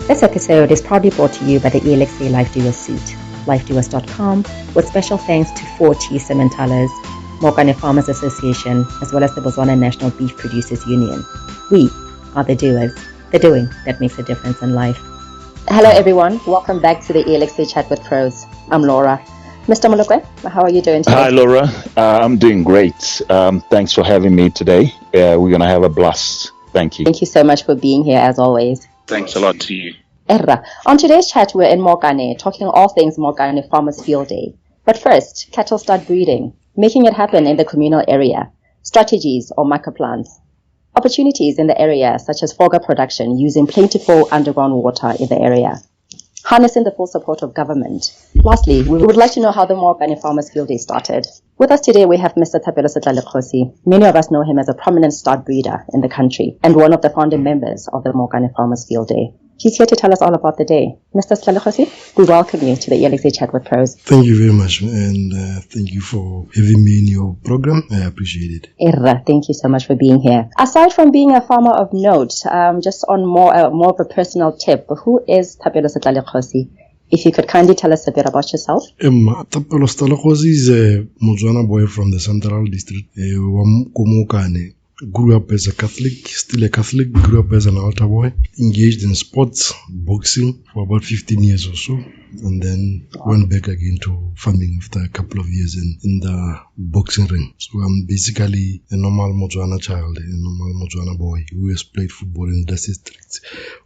This episode is proudly brought to you by the ELXA Life Doers Suite, lifedoers.com, with special thanks to 4T Simmentalers, Mokane Farmers Association, as well as the Botswana National Beef Producers Union. We are the doers, the doing that makes a difference in life. Hello everyone, welcome back to the ELXA Chat with Pros. I'm Laura. Mr. Molokwe, how are you doing today? Hi Laura, I'm doing great. Thanks for having me today. We're going to have a blast. Thank you. Thank you so much for being here as always. Thanks a lot to you. Erra. On today's chat, we're in Mokane, talking all things Mokane Farmers Field Day. But first, cattle start breeding, making it happen in the communal area, strategies or marker plants, opportunities in the area such as fogger production using plentiful underground water in the area, harnessing the full support of government. Lastly, we would like to know how the Mokane Farmers Field Day started. With us today, we have Mr. Thapelo Setlalekgosi. Many of us know him as a prominent stud breeder in the country and one of the founding members of the Mokane Farmers Field Day. He's here to tell us all about the day. Mr. Setlalekgosi, we welcome you to the ELXA Chat with Pros. Thank you very much, and thank you for having me in your program. I appreciate it. Erra, thank you so much for being here. Aside from being a farmer of note, just on more of a personal tip, who is Thapelo Setlalekgosi? If you could kindly tell us a bit about yourself. Thapelo Setlalekgosi is a Motswana boy from the Central District, Mokane. Grew up as a Catholic, still a Catholic, grew up as an altar boy, engaged in sports, boxing for about 15 years or so, and then went back again to farming after a couple of years in the boxing ring. So I'm basically a normal Motswana child, a normal Motswana boy who has played football in the districts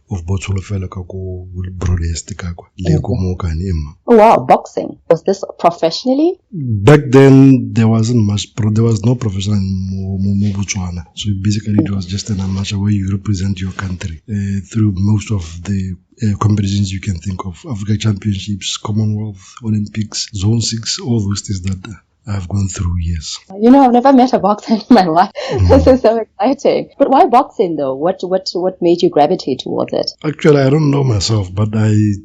of Botsholofelo, Kako, Broadest, Kakwa, Leko, Mokane, Emma. Oh wow, boxing. Was this professionally? Back then, there wasn't much, there was no professional in Botswana. So basically, it was just an amateur where you represent your country through most of the competitions you can think of. Africa Championships, Commonwealth, Olympics, Zone 6, all those things that I've gone through, yes. You know, I've never met a boxer in my life. This is so exciting. But why boxing though? What made you gravitate towards it? Actually, I don't know myself, but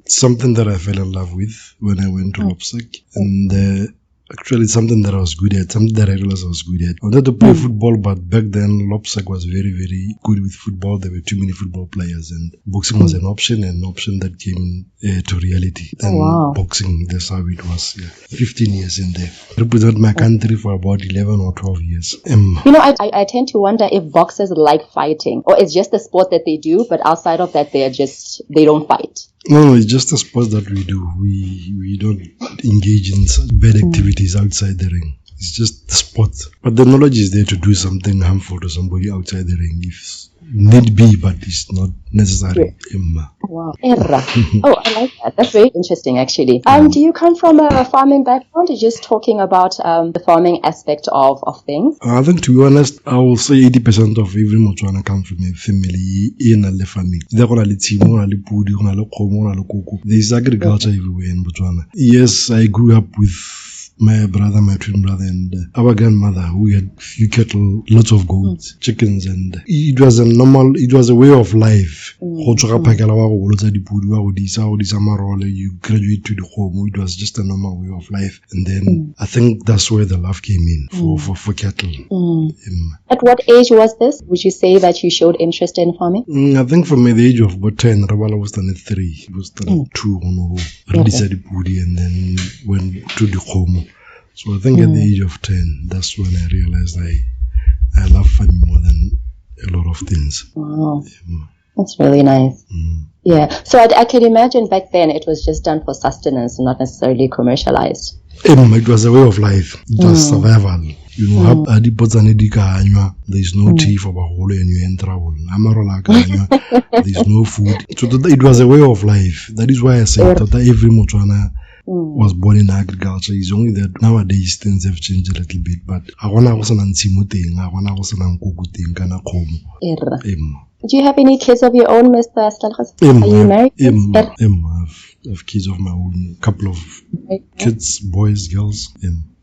something that I fell in love with when I went to Lopsec. And actually, something that I was good at, something that I realized I was good at. I wanted to play football, but back then, Lopsec was very, very good with football. There were too many football players, and boxing was an option that came to reality. And wow. Boxing, that's how it was. Yeah. 15 years in there. I represented my country for about 11 or 12 years. You know, I tend to wonder if boxers like fighting, or it's just the sport that they do, but outside of that, they don't fight. No, it's just a sport that we do. We don't engage in bad activities outside the ring. It's just the sport. But the knowledge is there to do something harmful to somebody outside the ring if need be, but it's not necessary. Yeah. Wow. Erra. Oh, I like that. That's very interesting, actually. Do you come from a farming background, or just talking about the farming aspect of things? I think, to be honest, I will say 80% of every Motswana comes from a family in a farming. There's agriculture everywhere in Botswana. Yes, I grew up with my brother, my twin brother, and our grandmother, who had few cattle, lots of goats, chickens, and it was a way of life. You graduate to the home. It was just a normal way of life. And then I think that's where the love came in for cattle. At what age was this? Would you say that you showed interest in farming? I think from the age of about 10, Rabala was standard 3, was standard 2, and then went to the home. So I think at the age of 10, that's when I realized I love farming more than a lot of things. Wow. That's really nice. Yeah. So I can imagine back then it was just done for sustenance, not necessarily commercialized. It was a way of life. It was survival. You know, there's no tea for Baholo and you're in trouble. There's no food. So it was a way of life. That is why I say that every Motswana was born in agriculture. It's only that nowadays things have changed a little bit, but I wanna go Do you have any kids of your own, Mr. Setlalekgosi? Are you married? I have kids of my own, a couple of kids, boys, girls.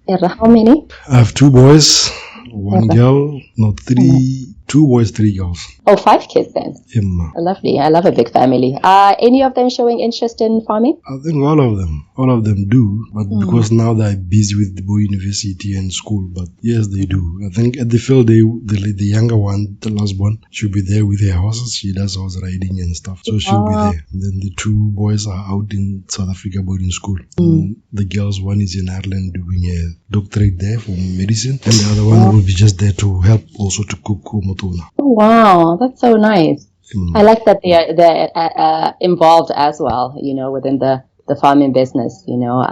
How many? I have 2 boys, 1 girl, not 3. Two boys, three girls. Oh, five kids then. Emma. Lovely. I love a big family. Are any of them showing interest in farming? I think all of them. All of them do, but because now they're busy with the boy university and school, but yes, they do. I think at the field day, the younger one, the last one, she'll be there with her horses. She does horse riding and stuff, so she'll be there. And then the two boys are out in South Africa boarding school. The girls, one is in Ireland doing a doctorate there for medicine, and the other one will be just there to help also to cook motona. Oh, wow, that's so nice. I like that they're involved as well, you know, within the farming business, you know.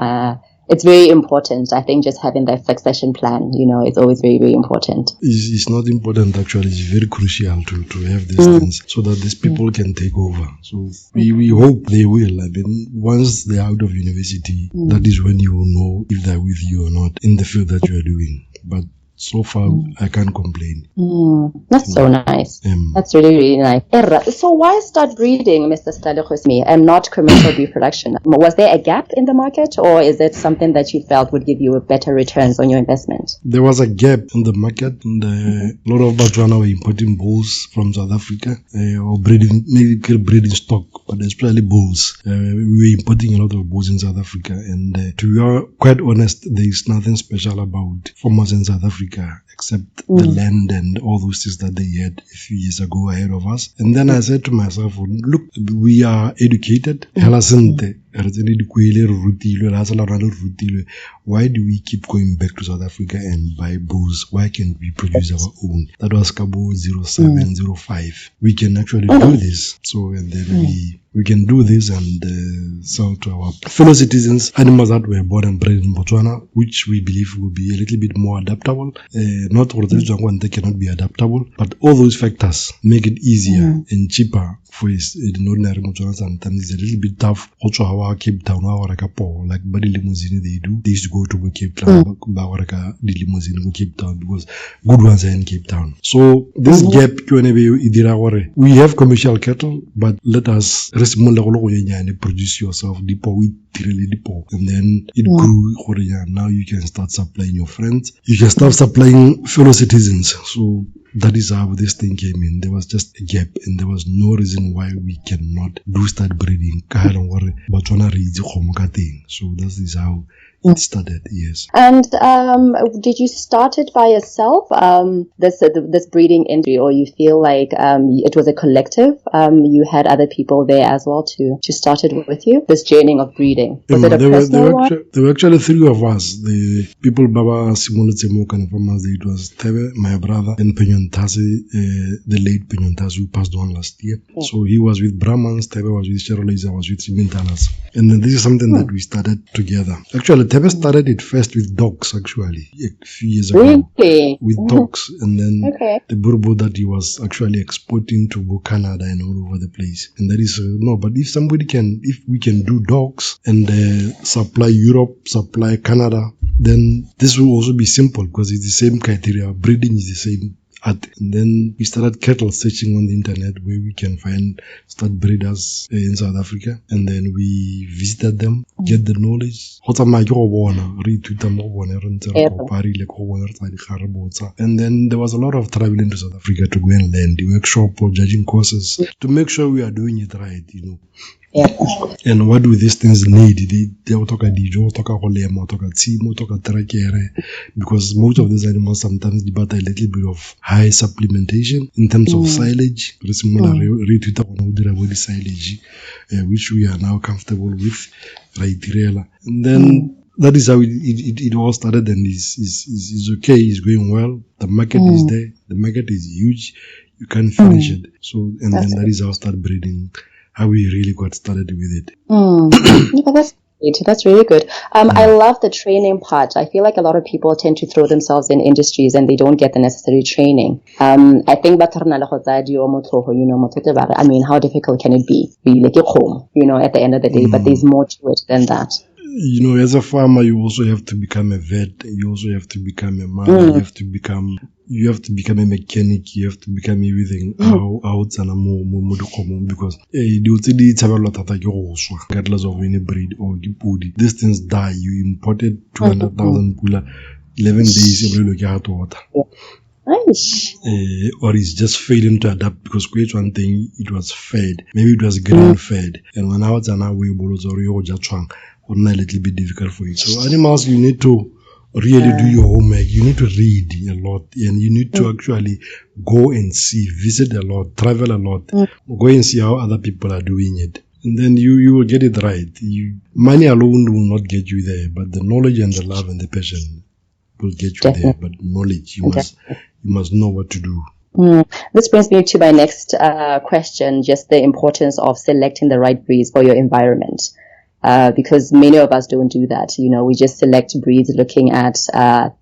It's very important. I think just having that succession plan, you know, is always very, very important. It's not important, actually. It's very crucial to have these things so that these people can take over. So we hope they will. I mean, once they're out of university, that is when you will know if they're with you or not in the field that you are doing. But so far, I can't complain. That's so nice. That's really, really nice. So why start breeding, Mr. Setlalekgosi, and not commercial beef production? Was there a gap in the market, or is it something that you felt would give you better returns on your investment? There was a gap in the market, and a lot of Botswana were importing bulls from South Africa, or breeding, maybe breeding stock, but especially bulls. We were importing a lot of bulls in South Africa, and to be quite honest, there is nothing special about farmers in South Africa except the land and all those things that they had a few years ago ahead of us. And then I said to myself, look, we are educated. Why do we keep going back to South Africa and buy bulls? Why can't we produce our own? That was Kabo 0705. We can actually do this. So, and then we can do this and sell to our fellow citizens animals that were born and bred in Botswana, which we believe will be a little bit more adaptable. Not all the cannot be adaptable, but all those factors make it easier and cheaper for an ordinary Botswana. Sometimes it's a little bit tough. Also, our Cape Town, like body limousine, they do. They used to go to Cape Town, the limousine go Cape Town because good ones are in Cape Town. So this gap, we have commercial cattle, but let us produce yourself, and then it grew. Now you can start supplying your friends, you can start supplying fellow citizens. So that is how this thing came in. There was just a gap, and there was no reason why we cannot do start breeding. So that is how it started, yes. And did you start it by yourself, this breeding industry, or you feel like it was a collective? You had other people there as well to start it with you, this journey of breeding? Was it a personal one? There were actually three of us. The people Baba Simolotse Mookane Farmers, it was Thebe, my brother, and Penyontasi, the late Penyontasi, who passed on last year. Yeah. So he was with Brahmans, Thebe was with Charolais, I was with Simentalas. And then this is something that we started together. Actually, Thebe started it first with dogs, actually, a few years ago. Really? With dogs. And then the burbo that he was actually exporting to Canada and all over the place. And that is, no, but if somebody can, if we can do dogs and supply Europe, supply Canada, then this will also be simple because it's the same criteria. Breeding is the same. And then we started cattle searching on the internet where we can find stud breeders in South Africa. And then we visited them, get the knowledge. And then there was a lot of traveling to South Africa to go and learn the workshop or judging courses to make sure we are doing it right, you know. Yeah. And what do these things need? They will talk dijo, talk lemo, talk tshimo, talk trekere, because most of these animals sometimes debate a little bit of high supplementation in terms of silage. Silage, which we are now comfortable with. And then that is how it all started, and is okay, it's going well. The market is there. The market is huge. You can't finish it. So, and then that is how start breeding, how we really got started with it. Yeah, that's great. That's really good. I love the training part. I feel like a lot of people tend to throw themselves in industries and they don't get the necessary training. I think, I mean, how difficult can it be? Really, you know, at the end of the day, but there's more to it than that. You know, as a farmer, you also have to become a vet. You also have to become a mother. You have to become a mechanic. You have to become everything. Because regardless of any breed or pudi, these things die. You imported 200,000 pula, 11 days every look at water. Eish. Or it's just failing to adapt because which one thing it was fed. Maybe it was grain fed. And when I was an we a little bit difficult for you. So animals, you need to really do your homework. You need to read a lot, and you need to actually go and see, visit a lot, travel a lot, go and see how other people are doing it. And then you will get it right. Money alone will not get you there, but the knowledge and the love and the passion will get you there. But knowledge, you must know what to do. This brings me to my next question, just the importance of selecting the right breeds for your environment. Because many of us don't do that. You know, we just select breeds looking at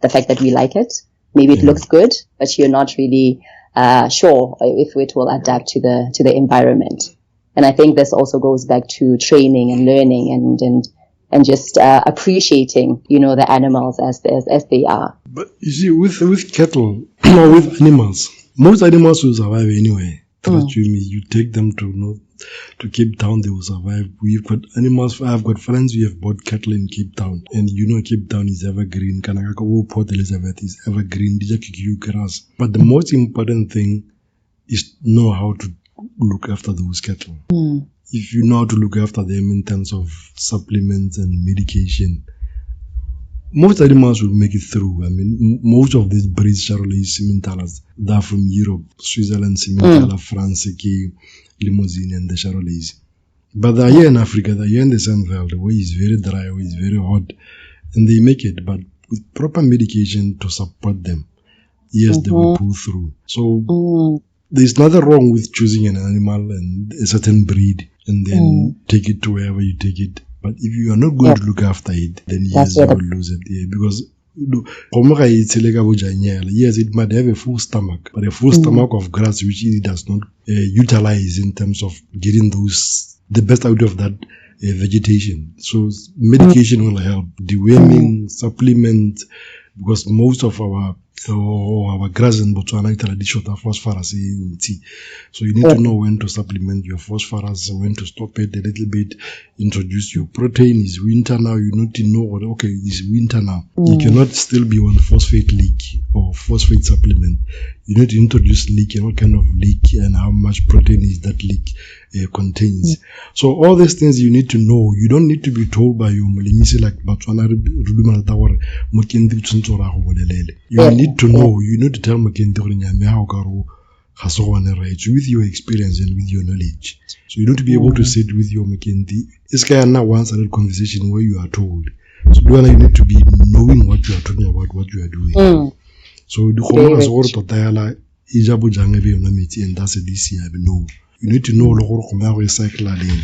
the fact that we like it. Maybe it looks good, but you're not really sure if it will adapt to the environment. And I think this also goes back to training and learning and just appreciating, you know, the animals as they are. But you see, with cattle or with animals, most animals will survive anyway. Trust you me, you take them to Cape Town, they will survive. We've got animals. I've got friends who have bought cattle in Cape Town, and you know Cape Town is evergreen. Port Elizabeth is evergreen. Grass. But the most important thing is know how to look after those cattle. If you know how to look after them in terms of supplements and medication, most animals will make it through. I mean, most of these breeds, Charolais, Simmentalers, they're from Europe, Switzerland, Simmentaler, France, Limousine, and the Charolais. But they're here in Africa, they're here in the Sandveld, where it's very dry, where it's very hot, and they make it. But with proper medication to support them, yes, they will pull through. So there's nothing wrong with choosing an animal and a certain breed and then take it to wherever you take it. But if you are not going to look after it, then yes, you will lose it. Yeah, because yes, it might have a full stomach, but a full stomach of grass which it does not utilize in terms of getting the best out of that vegetation. So medication will help, deworming, supplement, because most of our grass in Botswana is phosphorus in tea. So you need to know when to supplement your phosphorus, when to stop it a little bit, introduce your protein. It's winter now, you need to know, okay, it's winter now. You cannot still be on phosphate leak or phosphate supplement. You need to introduce leak and what kind of leak and how much protein is that leak contains. So all these things you need to know. You don't need to be told by your molemisi like Botswana. You need to know. You need to tell mokenti gore nyame ya go ga se gone right with your experience and with your knowledge. So you need to be able to sit with your mokenti. It's kind of one-sided conversation where you are told. So you need to be knowing what you are talking about, what you are doing. So the kgomo ga se gore tota yala e ja bojang e be yona metsi and that's it this year. No. You need to know le gore kgomo ya go e cycla leng.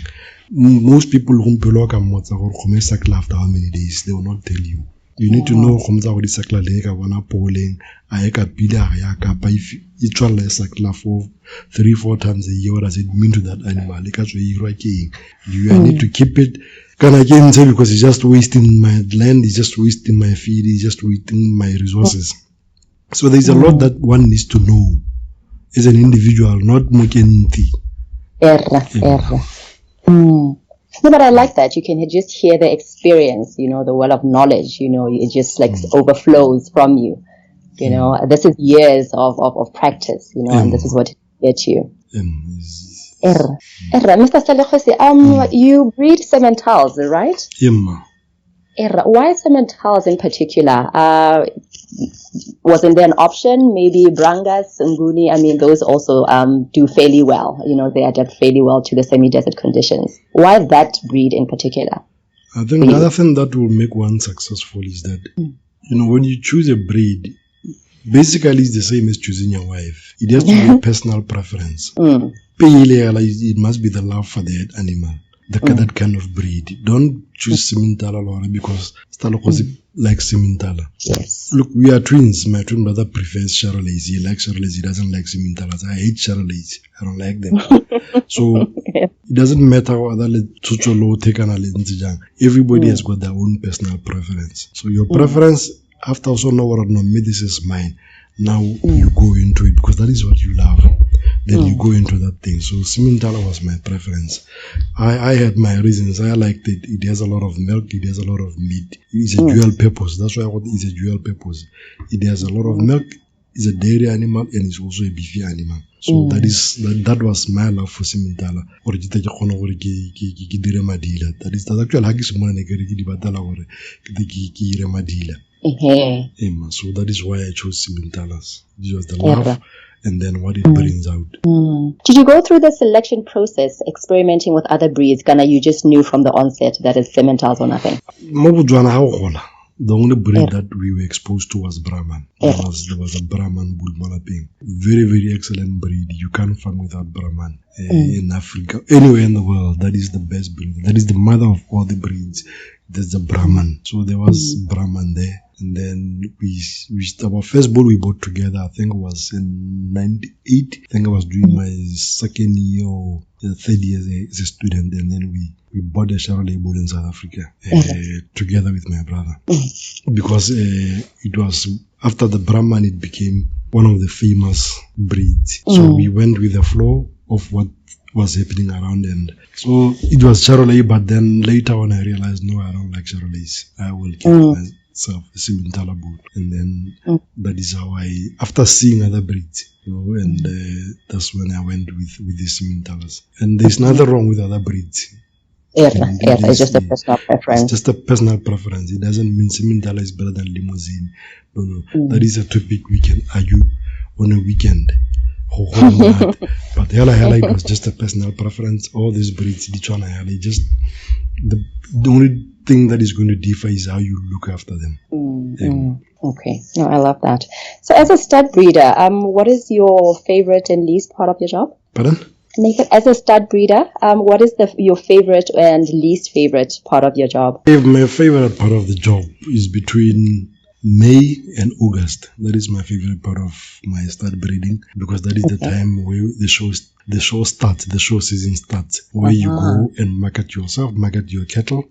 Most people gompieno ka mmotsa gore kgomo e cycla after how many days, they will not tell you. You need to know kgomo tsa go di cycla leng, ka bona poleng, a e ka pila ga ya kapa if e tswalla e cycla 3-4 times a year, what does it mean to that animal? E ka tswa e irwa ke eng? You need to keep it kana ke ntshe because it's just wasting my land, it's just wasting my feed, it's just wasting my resources. So there's a lot that one needs to know as an individual, not mokenti. Erra. No, but I like that. You can just hear the experience, you know, the well of knowledge, you know, it just like overflows from you. You know, this is years of practice, you know, and this is what gets you. Erra. Mr. Stalekgosi, you breed Simmentals, right? Erra. Why Simmentals in particular? Wasn't there an option? Maybe Brangus, Nguni, I mean, those also do fairly well. You know, they adapt fairly well to the semi-desert conditions. Why that breed in particular? I think the other thing that will make one successful is that, you know, when you choose a breed, basically it's the same as choosing your wife. It has to be a personal preference. It must be the love for that animal. That kind of breed. Don't choose Simmentaler because Stalekgosi likes Simmentaler. Yes. Look, we are twins. My twin brother prefers Charolais. He likes Charolais. He doesn't like Simmentalers. I hate Charolais. I don't like them. So it doesn't matter whether everybody has got their own personal preference. So your preference, after also know what no, this is mine. Now you go into it because that is what you love. Then you go into that thing. So Simmentaler was my preference. I had my reasons. I liked it. It has a lot of milk. It has a lot of meat. It's a dual purpose. That's why it's a dual purpose. It has a lot of milk. It's a dairy animal and it's also a beefy animal. So that was my love for Simmentaler. Gore ke tle ke kgone gore ke dire madila. That is that actually ha ke simolola ne ke re ke di batela gore ke tle ke ire madila. So that is why I chose Simmentalers. It was the love and then what it brings out. Did you go through the selection process, experimenting with other breeds? Kana you just knew from the onset that it's Simmentals or nothing? Mo Botswana ha o gola, the only breed that we were exposed to was Brahman. There was a Brahman bull mo lapeng. Very, very excellent breed. You can't farm without Brahman in Africa. Anywhere in the world, that is the best breed. That is the mother of all the breeds. There's the Brahman. So there was Brahman there. And then we our first bull we bought together, I think was in 98. I think I was doing my second year or third year as a student. And then we bought a Charolais bull in South Africa together with my brother. Because it was after the Brahman, it became one of the famous breeds. So we went with the flow of what was happening around, and so it was Charolais. But then later on I realized, no, I don't like Charolais. I will keep myself a Simmentaler bull. And then that is how I, after seeing other breeds, you know, and that's when I went with the Simmentalers. And there's nothing wrong with other breeds. It's just a personal preference. It's just a personal preference. It doesn't mean Simmentaler is better than Limousine. No. That is a topic we can argue on a weekend. But hela, it was just a personal preference. All these breeds, just the only thing that is going to differ is how you look after them. Okay. No, I love that. So as a stud breeder, what is your favorite and least part of your job? Pardon? Nathan, as a stud breeder, what is your favorite and least favorite part of your job? My favorite part of the job is between May and August. That is my favorite part of my stud breeding, because that is the time where the show starts, the show season starts, where you go and market yourself, market your cattle.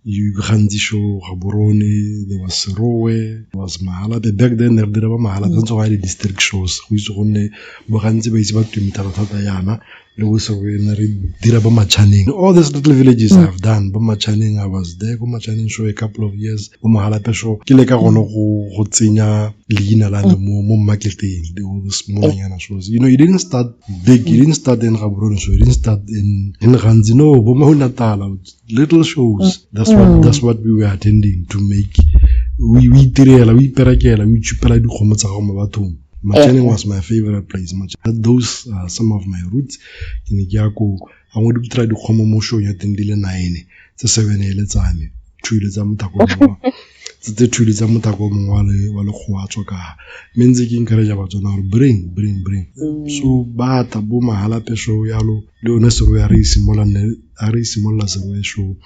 You Ghanzi show, Gaborone, there was Serowe, there was Mahalapye. Back then, there were Mahalapye, that's why the district shows. We used to only Ghanzi ba itse ba tumita thata yana, le bo Serowe ne re dira ba Machaneng. All these little villages I've done, ba Machaneng, I was there, go Machaneng show a couple of years, bo Mahalapye show. Ke leka gone go tsenya leina la me mo marketing, all the small nyana shows. You know, you didn't start big, you didn't start in Gaborone show, you didn't start in Ghanzi, no, bo Mahunatala, little shows. That's what we were attending to make. We tirela, we perakela, we chupela dikgomo tsa gago mo bathong. Machaneng was my favorite place. Those are some of my roots. Ke ne ke ya ko, ga ngwe di try dikgomo mo show ya teng di le 9, tse 7 e le tsa me, 2 le tsa mothako mongwe. Tse 2 le tsa mothako mongwe wa lekgowa a tswa ka. Mme ntse ke encourage Batswana gore bring. So ba tla bo Mahalapye show yalo, le yone Serowe a re simolola Serowe show.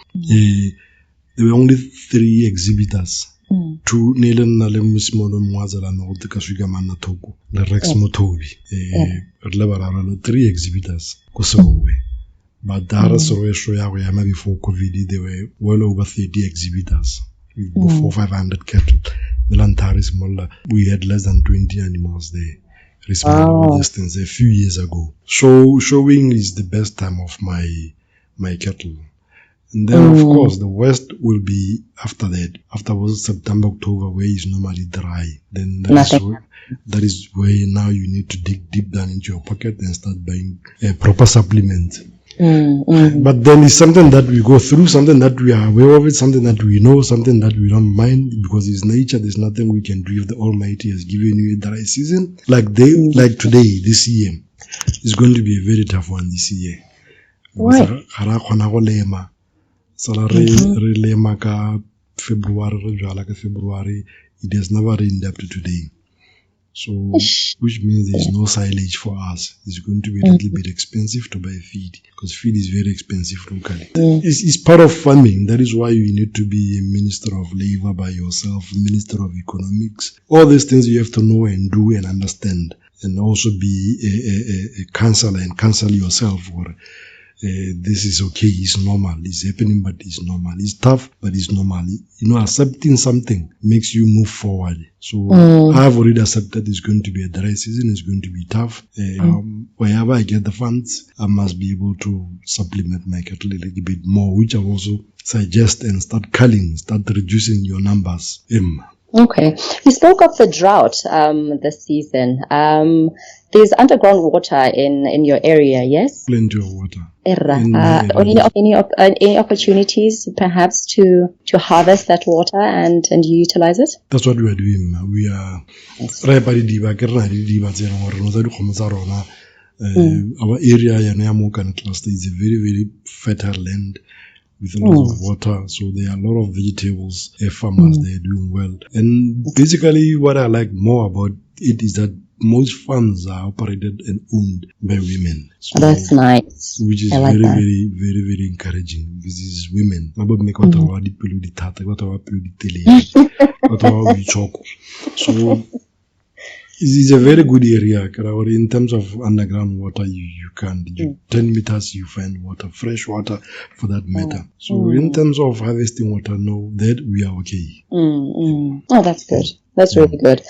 There were only 3 exhibitors. 2 ne le nna le mosimane o mongwe a tsalana go teka Suika Manna Thoko le Rex Mothobi. Re le bararo le 3 exhibitors ko Serowe. But ha re Serowe show ya go ema before COVID, there were well over 30 exhibitors with 400-500 cattle. We had less than 20 animals there. All these things a few years ago. So showing is the best time of my cattle. And then, of course, the worst will be after that. After September, October, where it's normally dry. Then that is where now you need to dig deep down into your pocket and start buying a proper supplement. But then it's something that we go through, something that we are aware of it, something that we know, something that we don't mind, because it's nature. There's nothing we can do if the Almighty has given you a dry season. Like today, this year, it's going to be a very tough one this year. Why? Re lema ka February, re jwala ka February. It has never rained up to today. So, which means there's no silage for us. It's going to be a little bit expensive to buy feed, because feed is very expensive locally. It's part of farming. That is why you need to be a minister of labor by yourself, minister of economics. All these things you have to know and do and understand, and also be a counselor and counsel yourself. Or this is okay, it's normal, it's happening, but it's normal. It's tough, but it's normal. You know, accepting something makes you move forward. So I've already accepted it's going to be a dry season, it's going to be tough. Wherever I get the funds, I must be able to supplement my cattle a little bit more, which I also suggest, and start culling, start reducing your numbers. Okay. You spoke of the drought this season. There's underground water in your area, yes? Plenty of water. Erra. In my area. Any opportunities perhaps to harvest that water and utilize it? That's what we are doing. We are Yes. re epa didiba, ke re na le didiba tse e leng gore re nosetsa dikgomo tsa rona. Our area yone ya Mokane cluster is a very, very fertile land with a lot of water. So there are a lot of vegetables, farmers there doing well. And basically what I like more about it is that most farms are operated and owned by women. So, That's nice. Which is I like very, that. very, very, very encouraging because it's women. Ba bomme ke batho ba dipelo di thata, ke batho ba pelo di telele, ke batho ba boitshoko. So it's a very good area. Ke ra gore in terms of underground water, you can, you, 10 meters you find water, fresh water for that matter. So in terms of harvesting water, no, that we are okay. Oh, that's good. That's really good.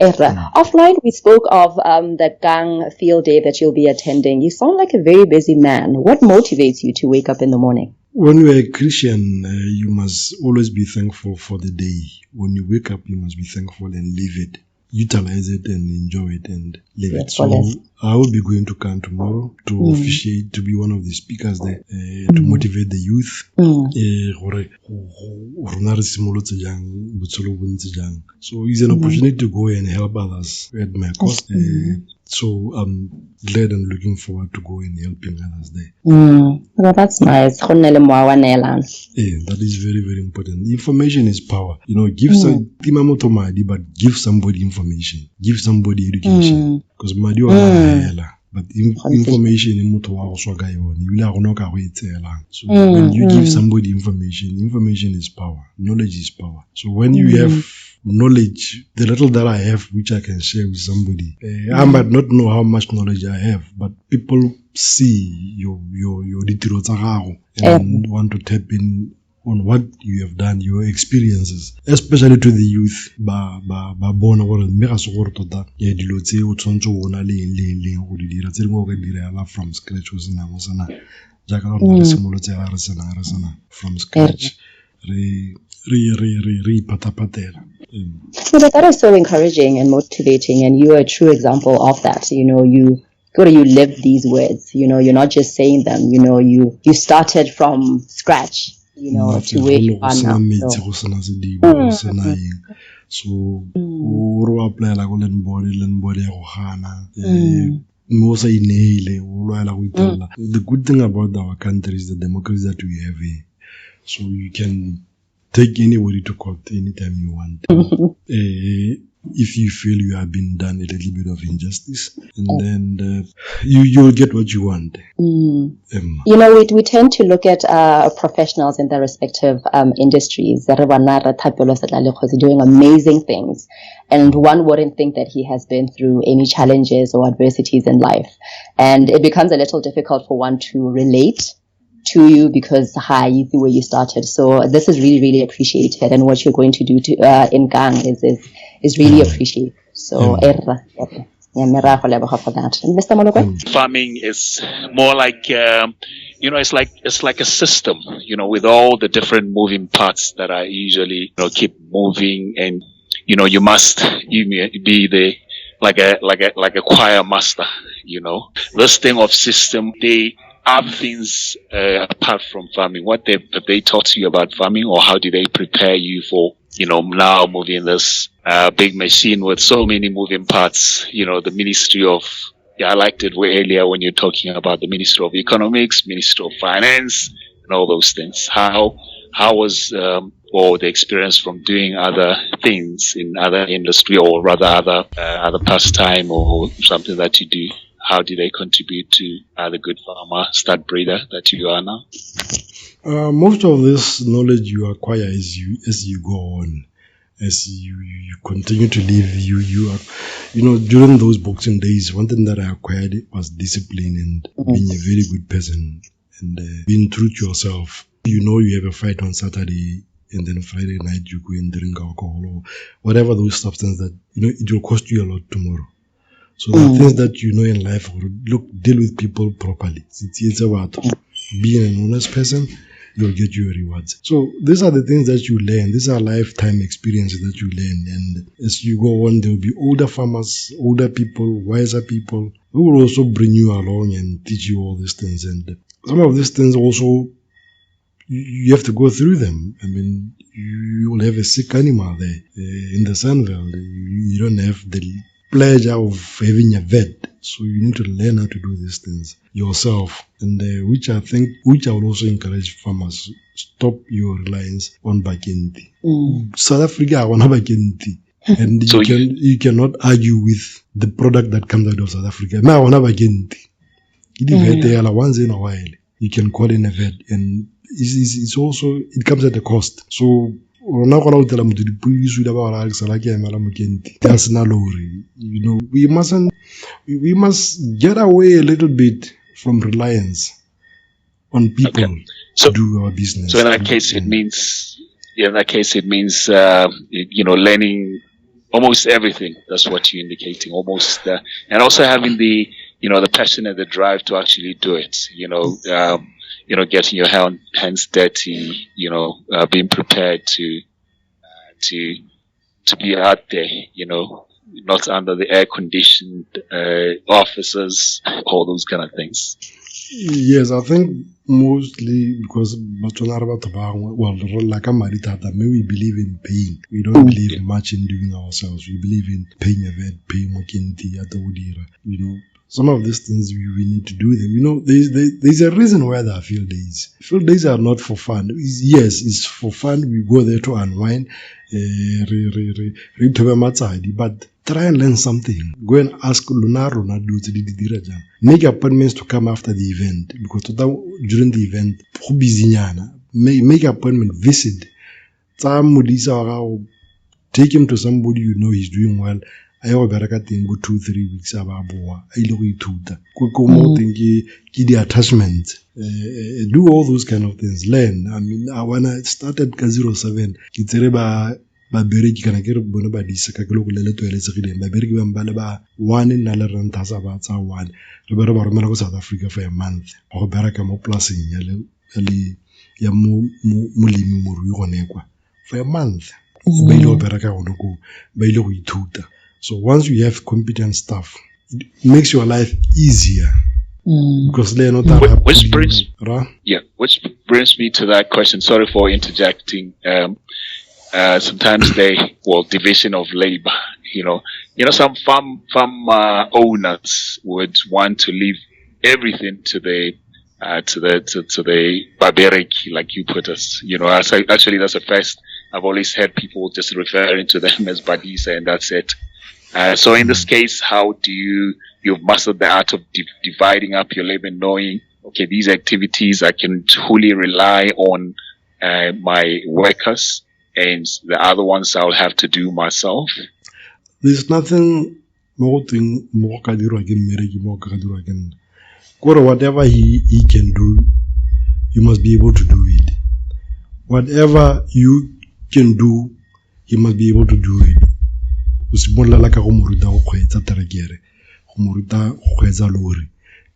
Erra, offline we spoke of the Kang Field Day that you'll be attending. You sound like a very busy man. What motivates you to wake up in the morning? When you are a Christian, you must always be thankful for the day. When you wake up, you must be thankful and live it. Utilize it and enjoy it and live it. Yes, So fullest. I will be going to Kang tomorrow to officiate, to be one of the speakers there, to motivate the youth. Gore rona re simolotse jang, botshelo bo ntse jang. So it's an opportunity to go and help others at my cost. So I'm glad and looking forward to go and helping others there. Well, that's nice. Go nne le mowa wa neelano. Yeah, that is very, very important. Information is power. You know, give some tima motho madi, but give somebody information. Give somebody education. Because madi ona a hela. But information e motho wa go swa ka yone, ebile ha gona o ka go e tseelang. So when you give somebody information, information is power. Knowledge is power. So when you have knowledge, the little that I have, which I can share with somebody, I might not know how much knowledge I have, but people see your ditiro tsa gago and want to tap in on what you have done, your experiences, especially to the youth, ba bona gore mme ga se gore tota, dilo tse o tshwanetse o bona le eng le eng le eng go di dira, tse dingwe o ka di dira from scratch o senang o sena, jaaka rona re simolotse hela re senang re sena from scratch, re ipatapatela. So that is so encouraging and motivating, and you are a true example of that. You know, you go to, you live these words, you know, you're not just saying them, you know, you started from scratch, you know, to where you are now. Metsi, go sena sediba, go sena eng. So o re o applyela ko land board, land board ya go gana, mme o sa ineele, o lwaela go itelela. The good thing about our country is the democracy that we have here. So you can take anybody to court anytime you want. If you feel you have been done a little bit of injustice, and then you'll get what you want. You know, we tend to look at professionals in their respective industries. Re bona re Thapelo Setlalekgosi doing amazing things. And one wouldn't think that he has been through any challenges or adversities in life. And it becomes a little difficult for one to relate to you because hi, you see where you started. So this is really, really appreciated. And what you're going to do to in Kang is really appreciated. So, erra, erra. Yeah, mme ra go leboga for that. Mr. Molokwe? Farming is more like you know, it's like a system, you know, with all the different moving parts that are usually, you know, keep moving, and, you know, you must, you may be the, like a, like a, like a choir master, you know, this thing of system, they have things apart from farming. What have they taught you about farming, or how do they prepare you for, you know, now moving this big machine with so many moving parts, you know, the Ministry of, yeah, I liked it way earlier when you're talking about the Ministry of Economics, Ministry of Finance, and all those things. How was or the experience from doing other things in other industry, or rather other pastime or something that you do? How do they contribute to the good farmer, stud breeder that you are now? Most of this knowledge you acquire as you go on, as you continue to live. During those boxing days, one thing that I acquired was discipline and being a very good person and being true to yourself. You know, you have a fight on Saturday, and then Friday night you go and drink alcohol or whatever those substances that, you know, it will cost you a lot tomorrow. So the things that you know in life, look, deal with people properly. It's about being an honest person They'll get you your rewards. So these are the things that you learn. These are lifetime experiences that you learn. And as you go on, there will be older farmers, older people, wiser people who will also bring you along and teach you all these things. And some of these things also, you have to go through them. I mean, you will have a sick animal there in the sandveld. You don't have the pleasure of having a vet. So you need to learn how to do these things yourself. And which I would also encourage farmers, stop your reliance on bakenti. South Africa, I want bakenti. And so you cannot argue with the product that comes out of South Africa. I want bakenti. Once in a while, you can call in a vet, and it's also, it comes at a cost. So you know, we must get away a little bit from reliance on people to do our business. So in that case, it means, you know, learning almost everything. That's what you're indicating, almost, and also having the, you know, the passion and the drive to actually do it. You know, getting your hands dirty, you know, being prepared to be out there, you know, not under the air-conditioned offices, all those kind of things. Yes, I think mostly because we believe in paying. We don't believe much in doing ourselves. We believe in paying a vet, paying mokenti, you know. Some of these things we need to do them. You know, there's a reason why there are field days. Field days are not for fun. Yes, it's for fun. We go there to unwind, but try and learn something. Go and ask Luna Rona. Make appointments to come after the event, because during the event, make appointment, visit. Take him to somebody you know he's doing well. A ye go bereka teng bo 2-3 weeks a ba boa a ile go ithuta ko mo teng ke di attachments. Do all those kind of things, learn. I mean, when I started ka 07 ke tsere ba babereki kana ke re bone ba disa ka ke le go le toeletsegileng babereki ba ba le ba one nna le rent sa ba tsa one re be re ba romela go South Africa for a month go bereka mo polaseng ya le ya mo molemi morui gone kwa for a month. Ba ile go bereka gone ko ba ile go ithuta. So once you have competent staff, it makes your life easier. Because they're not which brings me to that question. Sorry for interjecting. Sometimes division of labor. You know, some farm owners would want to leave everything to the to the barbaric, like you put us. You know, actually that's the first I've always heard people just referring to them as badisa, and that's it. So in this case, how do you've mastered the art of dividing up your labor, knowing, okay, these activities I can fully rely on my workers, and the other ones I'll have to do myself? There's nothing more thing more ka dirwa ke mmereki mo ka dirwa ke nna. Kore whatever he can do, you must be able to do it. Whatever you can do, he must be able to do it. Go simolola ka go mo ruta go kgweetsa terekere, go mo ruta go kgweetsa lori.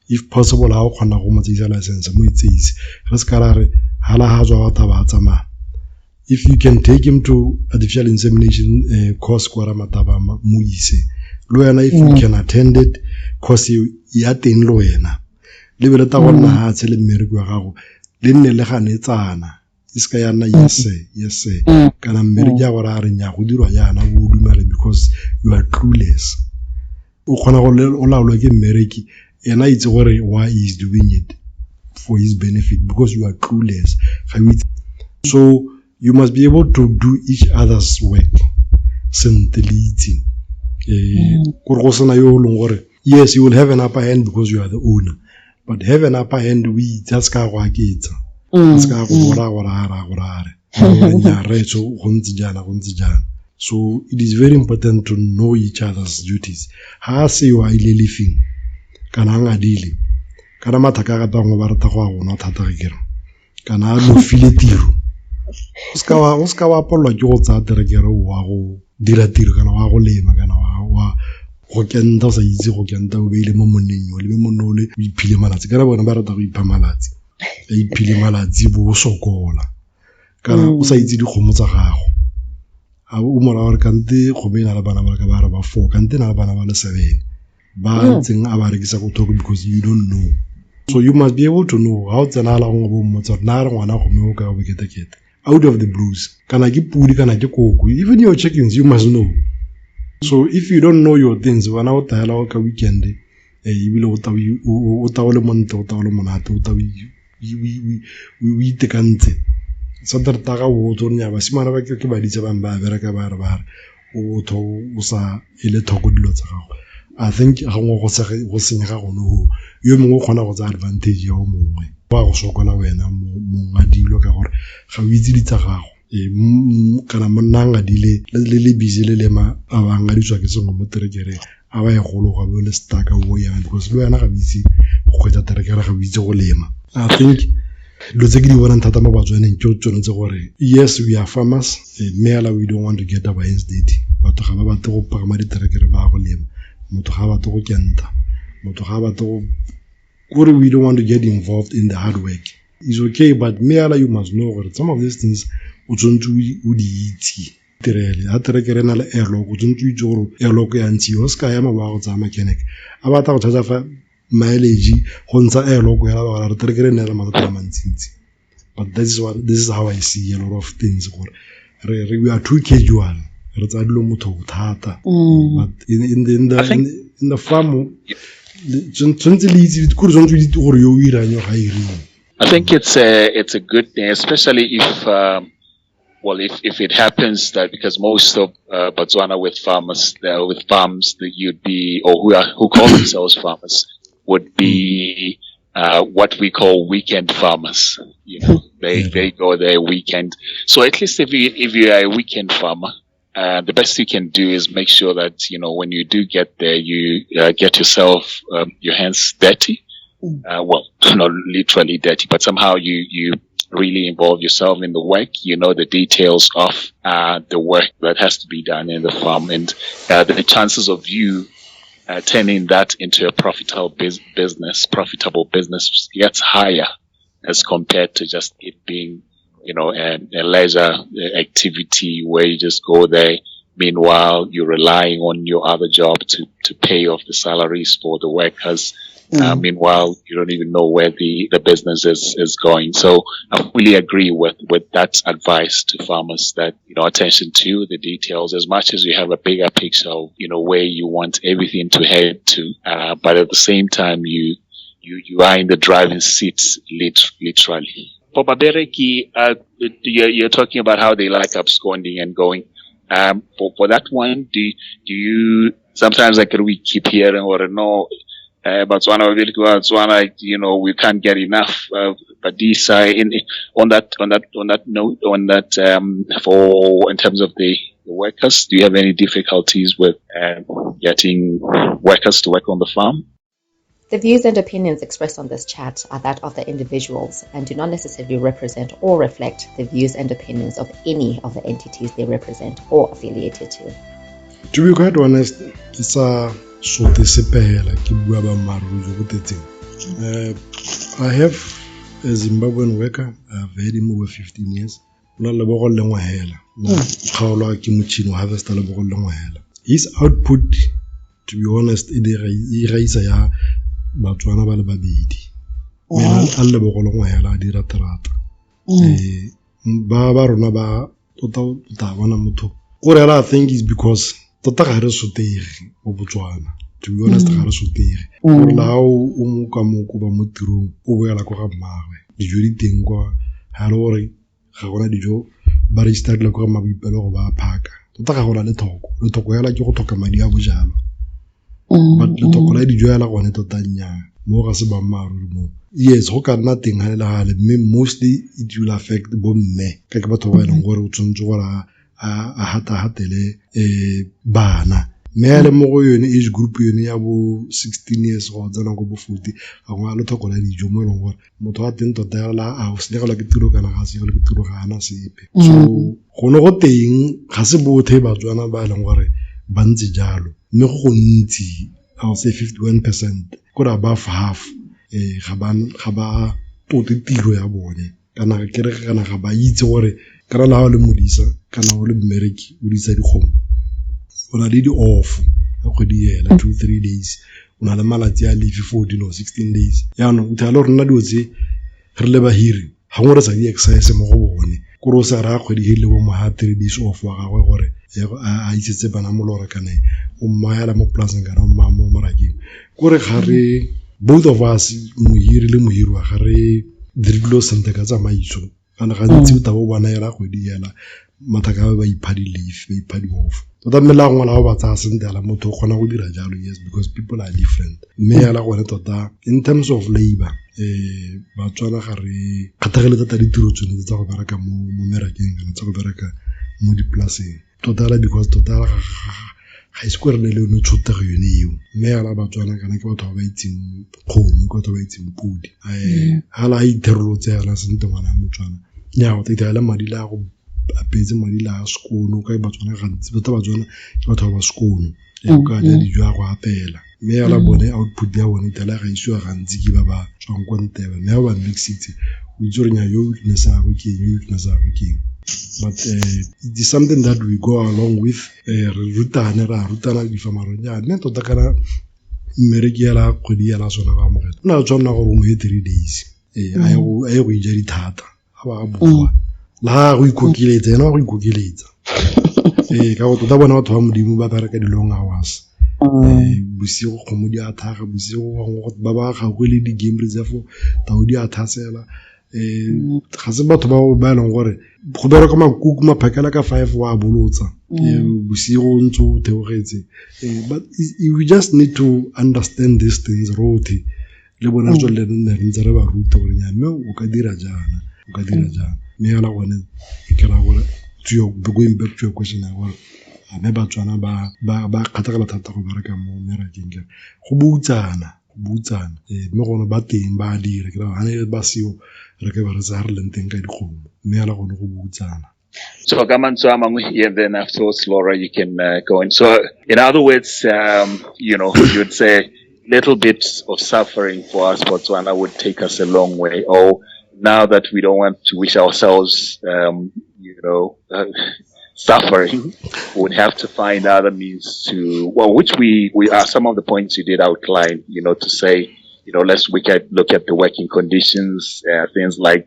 If possible, ha o kgona go mo tseisa license, mo itseise. Re se ka ra re hala ha tswa batho ba tsamaya. If you can take him to artificial insemination course kwa Ramataba, mo ise. Le wena if you can attend it, course ya teng le wena. Le be le ta go nna hatshe le mmereki wa gago, le nne le ganetsana. E se ka ya nna yes yes kana mmereki ya gore a re nya go dirwa jaana bo dumela, because you are clueless. O kgona go laolwa ke mmereki, ena itse gore why he is doing it for his benefit, because you are clueless. So you must be able to do each other's work sentle le itse. Gore go sena yo leng gore yes, you will have an upper hand because you are the owner, but have an upper hand we just ka go aketsa. Ska go bora gore a ra gore a re nya re tso go ntse jana go ntse jana. So it is very important to know each other's duties. Ha se yo a ile lefing kana a ngadile kana mathaka ga bangwe ba rata go a gona thata ge kere kana a lo file tiro, o ska wa pollwa ke go tsaya terekere wa go dira tiro kana wa go lema kana wa go kenta o sa itse go kenta o beile mo monneng yo le mo monna o le o iphile malatsi kana bona ba rata go ipha malatsi. A iphile malatsi bo o sokola kana o sa itse dikgomo tsa gago. A o mora gore kante kgomo e na le bana ba ka ba re ba four, kante e na le bana ba le seven ba ntseng a ba rekisa ko thoko because you don't know. So you must be able to know ha o tsena la gongwe bo mmotsa gore na re ngwana kgomo o ka boketekete out of the blues, kana ke pudi kana ke koko. Even your chickens, you must know. So if you don't know your things, wena o taela ka weekend, ebile o ta o le montle, o ta o le monate, o ta o itekantse. Satertaga o tlo nya basimane ba ke baditse bang ba bereka ba re ba re o tho o sa ele thoko dilo tsa gago. I think ga ngwe go senyega gone ho, yo mongwe o kgona go tsaya advantage ya o mongwe, ba go sokola wena mongwe a dilo ka gore ga o itse ditsa gago. Kana monna ngadile le busy le lema a ba ngadiswa ke sengwe mo terekereng, a ba e gologa bo le stuck o yang because le wena ga o itse go kgweetsa terekere, ga o itse go lema. I think dilo tse ke di bonang thata mo Batswaneng ke tsone tse gore yes, we are farmers, mme hela we don't want to get our hands dirty. Batho ga ba batle go pagama diterekere ba go lema, motho ga ba batle go kenta, motho ga ba batle go kore we don't want to get involved in the hard work. It's okay, but mme hela you must know gore some of these things o tshwanetse o di itse. Tirele ha terekere e na le airlock, o tshwanetse o itse gore airlock ya ntshiwa, o se ka ema wa go tsaya mechanic a batla go charge fa mileage go ntsha airlock ya ba gore terekere e na le mathata a mantsintsi. But this is how I see a lot of things, gore re we are too casual, re tsaya dilo motho thata. But in the farm tshwanetse le itse gore tshwanetse o itse gore yo o irang yo ga e ireng. I think it's a good thing, especially if if it happens that, because most of Botswana with farmers, with farms that you'd be, or who call themselves farmers, would be what we call weekend farmers. You know, they go there weekend. So at least if you are a weekend farmer, the best you can do is make sure that, you know, when you do get there, you get yourself your hands dirty. Well, not literally dirty, but somehow you really involve yourself in the work. You know the details of the work that has to be done in the farm, and the chances of you turning that into a profitable business gets higher as compared to just it being, you know, a leisure activity where you just go there. Meanwhile, you're relying on your other job to pay off the salaries for the workers. Meanwhile, you don't even know where the business is going. So I fully agree with that advice to farmers that, you know, attention to the details as much as you have a bigger picture of, you know, where you want everything to head to. But at the same time, you are in the driving seat, literally. For Babereki, you're talking about how they like absconding and going. For that one, do you sometimes, like, we keep hearing or no, Botswana, you know, we can't get enough. But this, on that note, on that, for in terms of the workers, do you have any difficulties with getting workers to work on the farm? The views and opinions expressed on this chat are that of the individuals and do not necessarily represent or reflect the views and opinions of any of the entities they represent or affiliated to. To be quite honest, it's a sote sepela ke bua ba mmaaruri jo bo tetseng. I have a Zimbabwean worker. I've had him over 15 years. O na le lebogo le lengwe hela. Kgaolwa ke motšhini o harvesta lebogo le lengwe hela. His output, to be honest, e gaisa ya Batswana ba le babedi. Mme a lebogo le lengwe hela a dira terata. Ba rona ba tota o tla bona motho. Gore hela I think is because tota ga re sotege mo Botswana. To be honest, ga re sotege. Gore la o mo ka mo ko ba mo tirong, o boela ko ga mmagwe. Dijo di teng kwa, ha le gore ga gona dijo ba register-ile ko ga Mmaboipelo go ba phaka. Tota ga gona lethoko. Lethoko hela ke go tlhoka madi a bojalwa. But lethoko la dijo hela gone tota nnyaa. Mo ga se boammaaruri mo. Yes, go ka nna teng hale le hale, mme mostly it will affect bo mme. Ka ke batho ba e leng gore o tshwanetse gore a hata-hatele bana. Mme a le mo go yone age group yone ya bo 16 years go tsena ko bo 40, ga go a lethoko la dijo mo e leng gore motho wa teng tota hela a o senyegelwa ke tiro kana ga a senyegelwe ke tiro, ga ana sepe. So gone go teng ga se bothe Batswana ba e leng gore ba ntse jalo, mme go gontsi, I would say 51%, kore above half, ga ba tote tiro ya bone. Kana ke re kana ga ba itse gore kana le ha o le modisa kana o le mmereki o disa dikgomo, o na le di-off ka kgwedi ela 2-3 days, o na le malatsi a leave 14 or 16 days. Jaanong o fitlhela le rona dilo tse re le bahiri ga ngwe re sa di exercise mo go bone, kore o sa raya kgwedi e le bo mo ha 3 days off wa gagwe gore a isetse bana molora kana o mmayela mo polaseng kana o mmaya mo morakeng. Kore ga re both of us, mohiri le mohiriwa, ga re dire dilo sentle ka tsamaiso. Kana gantsi o tla bo bona ela kgwedi ela mathaka ba ba ipha di-leave, ba ipha di-off. Tota mme la gongwe la go ba tsaya sentle yala motho o kgona go dira jalo, yes, because people are different. Mme yala gone tota in terms of labor, Batswana ga re kgathagele thata ditiro tsone tsa go bereka mo merakeng kana tsa go bereka mo dipolaseng. Tota yala because tota yala ga ise ko re nne le yone tshotego yone eo. Mme yala Batswana kana ke batho ba ba itseng kgomo, ke batho ba ba itseng podi. Hala a itherolotse yala sentle ngwana ya Motswana, nnyaa o tla itirela madi le a go apetse madi le a sekono ka Batswana gantsi tota Batswana ke batho ba ba sekono, o ka ja dijo a go apela. Mme yala bone output ya bone itela ga isiwa gantsi ke ba ba tswang kwa ntebe, mme ha ba mixitse o itse gore nnyaa yo weakness ya gagwe ke eng, yo weakness ya gagwe ke eng. But it is something that we go along with, re rutane, re a rutana le difamarong ja mme tota kana mmereki yela kgwedi yela sona go amogela o na le tshwanela gore o mo he 3 days, a ye go ija dithata ga ba boa le ga go ikokeletsa, ena wa go ikokeletsa. Ka go tota bona batho ba Modimo ba bereka di-long hours. Bosigo kgomo di a thaga, bosigo ba ba gaufi le di-game reserve tau di a thasela. Ga se batho ba e leng gore go bereka makuku maphakela ka 5 wa bolotsa, bosigo o ntse o theogetse. But we just need to understand these things rotlhe le bone re tswelele nne re ntse re ba ruta gore nya mme o ka dira jaana, o ka dira jaana. Mme yala gone ke raya gore to your, going back to your question ya gore a mme Batswana ba kgatlhegela thata go bereka mo merakeng, ke go boutsana, go boutsana. Mme gone ba teng ba a dira, ke raya ga ne ba seo re ka ba re tsa re leng teng ka dikgomo, mme yala gone go boutsana. So ka mantswe a mangwe, yeah, then afterwards, Laura, you can go in. So in other words, you know, you'd say little bits of suffering for us Botswana would take us a long way. Or now that we don't want to wish ourselves, you know, suffering, we would have to find other means to, well, which we are some of the points you did outline, you know, to say, you know, let's we can look at the working conditions, things like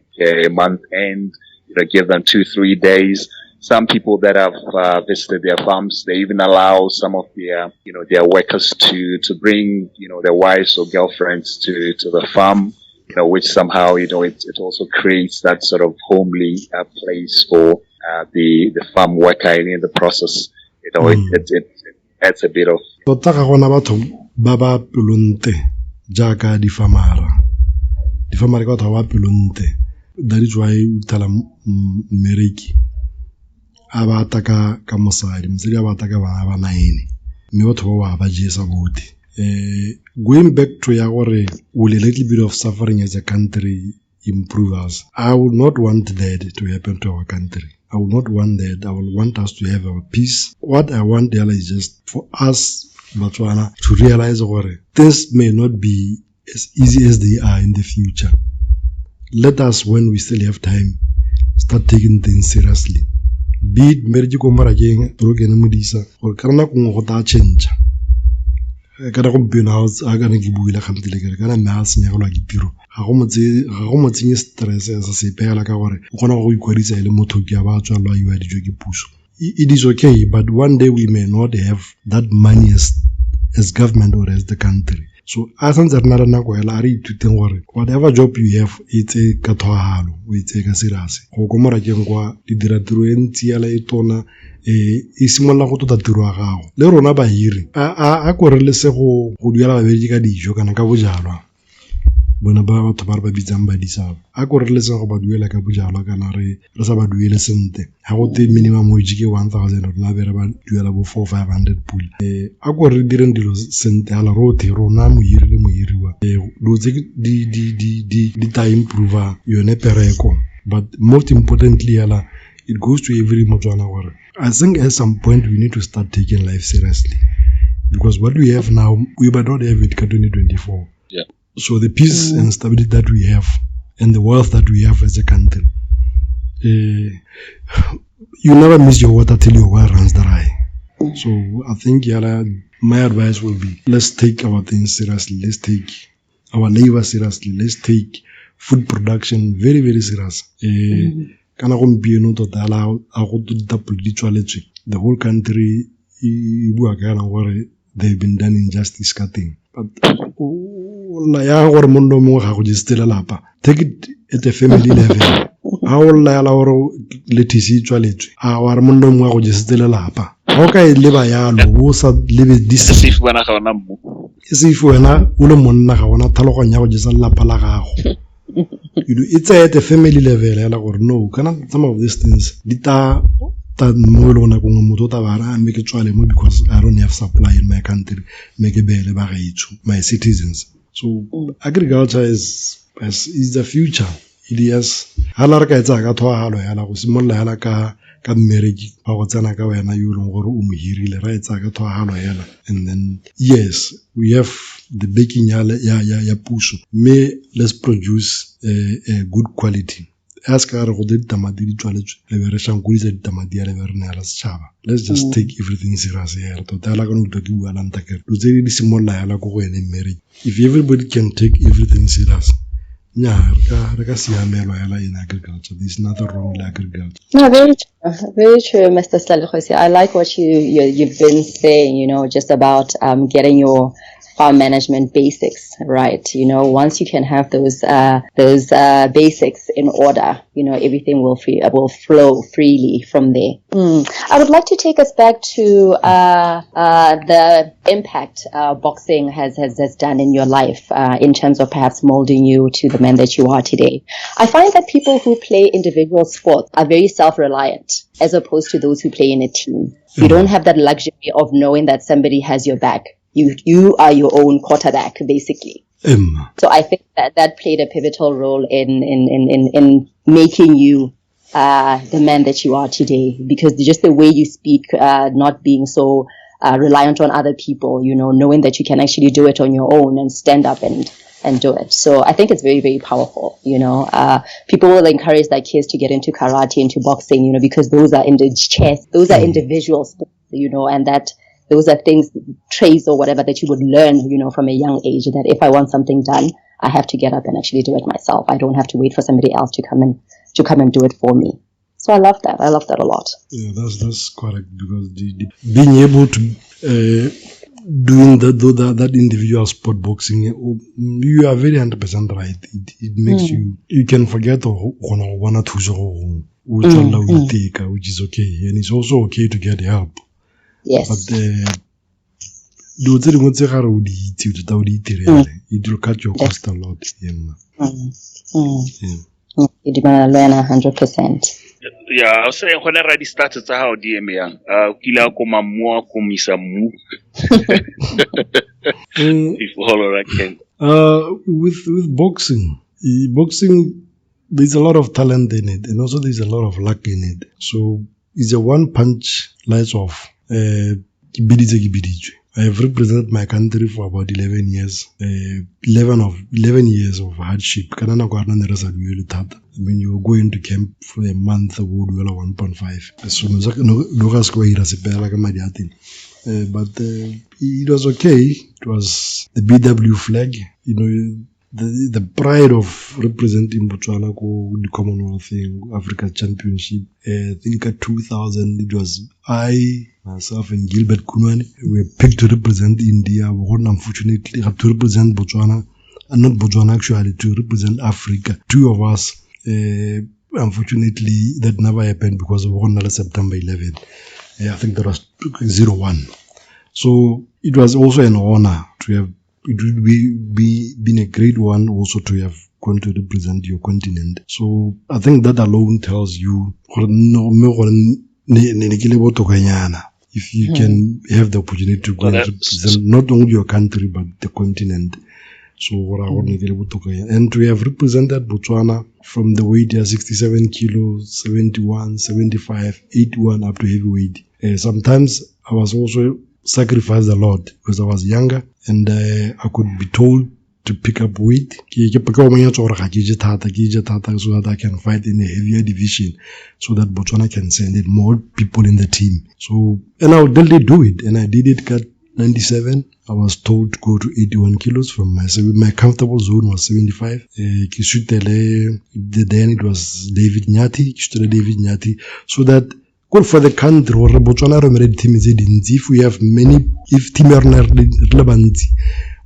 month end, you know, give them 2-3 days. Some people that have visited their farms, they even allow some of their, you know, their workers to bring, you know, their wives or girlfriends to the farm, you know, which somehow, you know, it also creates that sort of homely place for the farm worker in the process. You know, it adds a bit of. Tota ga gona batho ba ba pelontle jaaka difamara. Difamara ke batho ba ba pelontle. That is why o thala mmereki a ba ataka ka mosadi, mosadi a ba ataka bana ba 9, mme batho ba ba jesa botlhe. Going back to ya gore will a little bit of suffering as a country improve us, I would not want that to happen to our country. I would not want that. I will want us to have our peace. What I want there is just for us, Botswana, to realize gore things may not be as easy as they are in the future. Let us, when we still have time, start taking things seriously. Be it mmereki ko morakeng, toro ke ene modisa, gore ka nako nngwe go tla change. Kana gompieno ga kana ke buile gantile ke re kana mme a senyegelwa ke tiro, ga go mo tsenye stress sa sepe fela ka gore o kgona go ikwadisa e le motho ke a ba tswalwa a iwa dijo ke puso. It is okay, but one day we may not have that money as government or as the country. So a santse re na le nako hela a re ithuteng gore whatever job you have e tseye ka tlhwaafalo, o e tseye ka serious. Go ko morakeng kwa di dira tiro e ntsi yala e tona, e simolola go tota tiro ya gago. Le rona bahiri a ko re lese go duela babereki ka dijo kana ka bojalwa, bona ba batho ba re ba bitsang badisa, a ko re lese go ba duela ka bojalwa kana re sa ba duele sentle. Ha go te minimum wage ke 1000, rona be re ba duela bo four five hundred pula. A ko re direng dilo sentle hala rotlhe, rona mohiri le mohiriwa. Dilo tse di tla improve yone pereko, but most importantly yala it goes to every Motswana gore I think at some point we need to start taking life seriously, because what we have now we might not have it ka 2024. Yeah. So the peace and stability that we have and the wealth that we have as a country. You never miss your water till your well runs dry. So I think yala, my advice will be, let's take our things seriously. Let's take our labor seriously. Let's take food production very, very serious. Kana gompieno tota la a go ditapole di tswaletswe, the whole country e bua ka yana gore they've been done injustice ka teng. But o lla ya gore monna o mongwe ga go jesetse lelapa. Take it at a family level. Ha o lla yala gore lettuce e tswaletswe, a wa re monna o mongwe a go jesetse lelapa. Ha o ka e leba yalo, o sa lebe Se if wena ga ona mmu. Se if wena o le monna ga ona tlhaloganyo ya go jesa lelapa la gago. You know, it's at a family level yala gore no, kana some of these things di ta ta mo e le nako nngwe motho o tla ba re, "Ah, mme ke tswale mo because I don't have supply in my country, mme ke beele ba gaetsho, my citizens." So agriculture is the future. It is ha la re ka etsa ka tlhoahalo yala go simolola yala ka mmereki wa go tsena ka wena yo e leng gore o mo hirile, ra etsa ka tlhoahalo yala. And then yes, we have the backing ya puso, mme let's produce a good quality. A se ka re go ditamati di tswaletswe re be re shankodisa ditamati ya le be re neela setšhaba. Let's just take everything serious here. Tota yala ka no utlwa ke bua la nta kere dilo tse di simolola yala ko go ene mmereki. If everybody can take everything serious, nya re ka siamelwa yala in agriculture. There's nothing wrong with agriculture. No, very true. Very true, Mr. Setlalekgosi. I like what you've been saying, just about getting your farm management basics right. Once you can have those basics in order, everything will flow freely from there. I would like to take us back to the impact boxing has done in your life in terms of perhaps molding you to the man that you are today. I find that people who play individual sports are very self-reliant as opposed to those who play in a team. You don't have that luxury of knowing that somebody has your back. You are your own quarterback, basically. So I think that that played a pivotal role in making you the man that you are today, because just the way you speak, not being so reliant on other people, knowing that you can actually do it on your own and stand up and do it. So I think it's very, very powerful. People will encourage their kids to get into karate, into boxing, because those are in the chess, those are individual sports, and that those are things, traits or whatever that you would learn, from a young age, that if I want something done, I have to get up and actually do it myself. I don't have to wait for somebody else to come and do it for me. So I love that. I love that a lot. Yeah, that's correct, because the being able to doing that individual sport boxing, you are very 100% right. It makes you can forget go bona thuso go gongwe. O tswelela o iteka, which is okay, and it's also okay to get help. Yes. But dilo tse dingwe tse ga re o di itse, o tota o di itirele, it will cut your cost a lot. Yeah, mma. Yeah. Ke dumela le wena 100%. Yeah, I was saying gone ra di-stats tsa hao di eme yang? O kile a koma mmu, a komisa mmu. If all of that can. With boxing, boxing, there's a lot of talent in it, and also there's a lot of luck in it. So it's a one punch lights off. Ke biditse, ke biditswe. I have represented my country for about 11 years. 11 years of hardship. Kana nako ya rona ne re sa duele thata. I mean, you go into camp for a month, o duela 1.5. So no no ga se wa ira sepela ka madi a teng. But it was okay. It was the BW flag, the pride of representing Botswana ko the Commonwealth thing, Africa Championship. I think at 2000, it was I, myself and Gilbert Khunwane. We were picked to represent India. We were unfortunately have to represent Botswana, and not Botswana actually, to represent Africa. Two of us, unfortunately, that never happened because of one September 11. I think that was 01. So it was also an honor to have, it would be been a great one also to have gone to represent your continent. So I think that alone tells you gore no, mme gore ne ke le botokanyana. If you can have the opportunity to go Well, and represent not only your country but the continent. So gore a gore ne ke le botokanyana. And to have represented Botswana from the weight ya 67 kilos, 71, 75, 81 up to heavyweight. Sometimes I was also sacrificed a lot because I was younger and I could be told to pick up weight. Ke omanyetsa gore ga ke je thata, ke je thata so that I can fight in a heavier division, so that Botswana can send it more people in the team. So, and I'll definitely do it. And I did it at 97. I was told to go to 81 kilos from my comfortable zone was 75. Ke sutele, then it was David Nyati, ke sutele David Nyati, so that good for the country gore Botswana re romele di-team tse dintsi. If we have many, if team ya rona re le bantsi,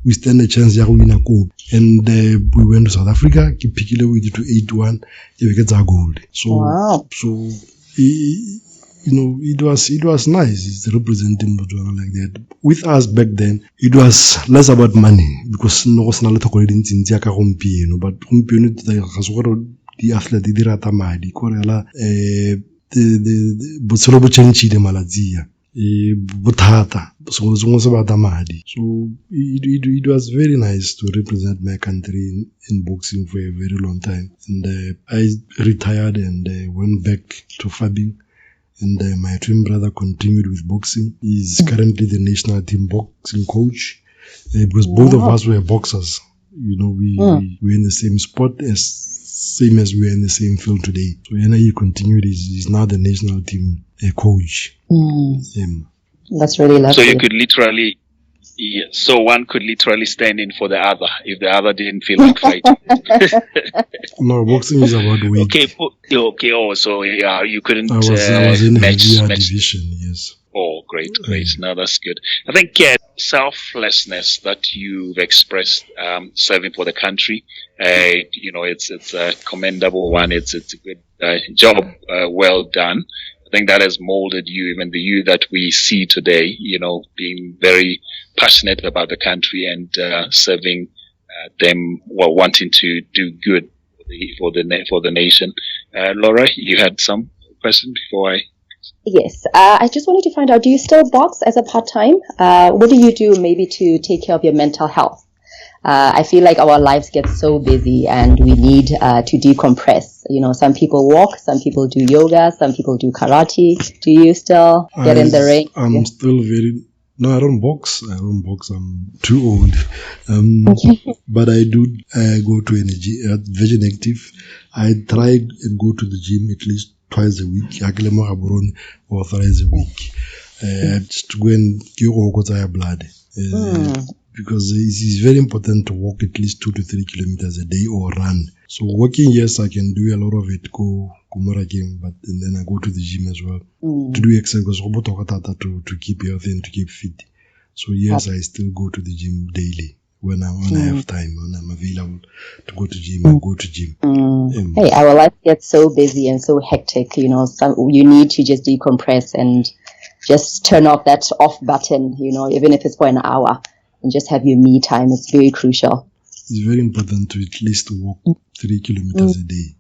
we stand a chance ya go wina kopi. And we went to South Africa, ke pickile weight to 81, e be ke tsaya gold. So, Wow. so you know, it was nice. It's representing Botswana like that. With us back then, it was less about money because no go sena le thoko le dintsi ntsi ya ka gompieno. But gompieno ga se gore di-athlete di rata madi, ko rela botshelo bo change-ile malatsi a. E bothata, sengwe le sengwe se batla madi. So it was very nice to represent my country in boxing for a very long time. And I retired and went back to farming. And my twin brother continued with boxing. He's currently the national team boxing coach, because both of us were boxers. You know, we were in the same sport as same as we are in the same field today. So and he continued. He's now the national team coach. That's really lovely. So you could literally, yeah, so one could literally stand in for the other if the other didn't feel like fighting. No, boxing is about weight. Okay. Oh, so yeah, you couldn't I was in a match, heavier match. division. Yes. Oh, great, great. No, that's good. I think, yeah, selflessness that you've expressed, serving for the country, it's a commendable one. It's a good job, well done. I think that has molded you, even the you that we see today, being very passionate about the country and serving them while wanting to do good for the nation. Laura, you had some question before I Yes, I just wanted to find out, do you still box as a part-time? What do you do maybe to take care of your mental health? I feel like our lives get so busy and we need to decompress. Some people walk, some people do yoga, some people do karate. Do you still get in the ring? I'm still very, no, I don't box. I don't box. I'm too old. But I do go to energy, Virgin Active. I try and go to the gym at least twice a week. Ha ke le mo Gaborone, or thrice a week. Just to go and ke go okotsa ya blood. Because it's very important to walk at least 2 to 3 kilometers a day or run. So walking, yes, I can do a lot of it. Go morakeng, but and then I go to the gym as well to do exercise because go botlhokwa thata to keep healthy and to keep fit. So yes, I still go to the gym daily when I have time, when I'm available to go to gym, I go to gym. Hey, our life gets so busy and so hectic, some, you need to just decompress and just turn off that off button, even if it's for an hour, and just have your me time. It's very crucial. It's very important to at least walk 3 kilometers a day,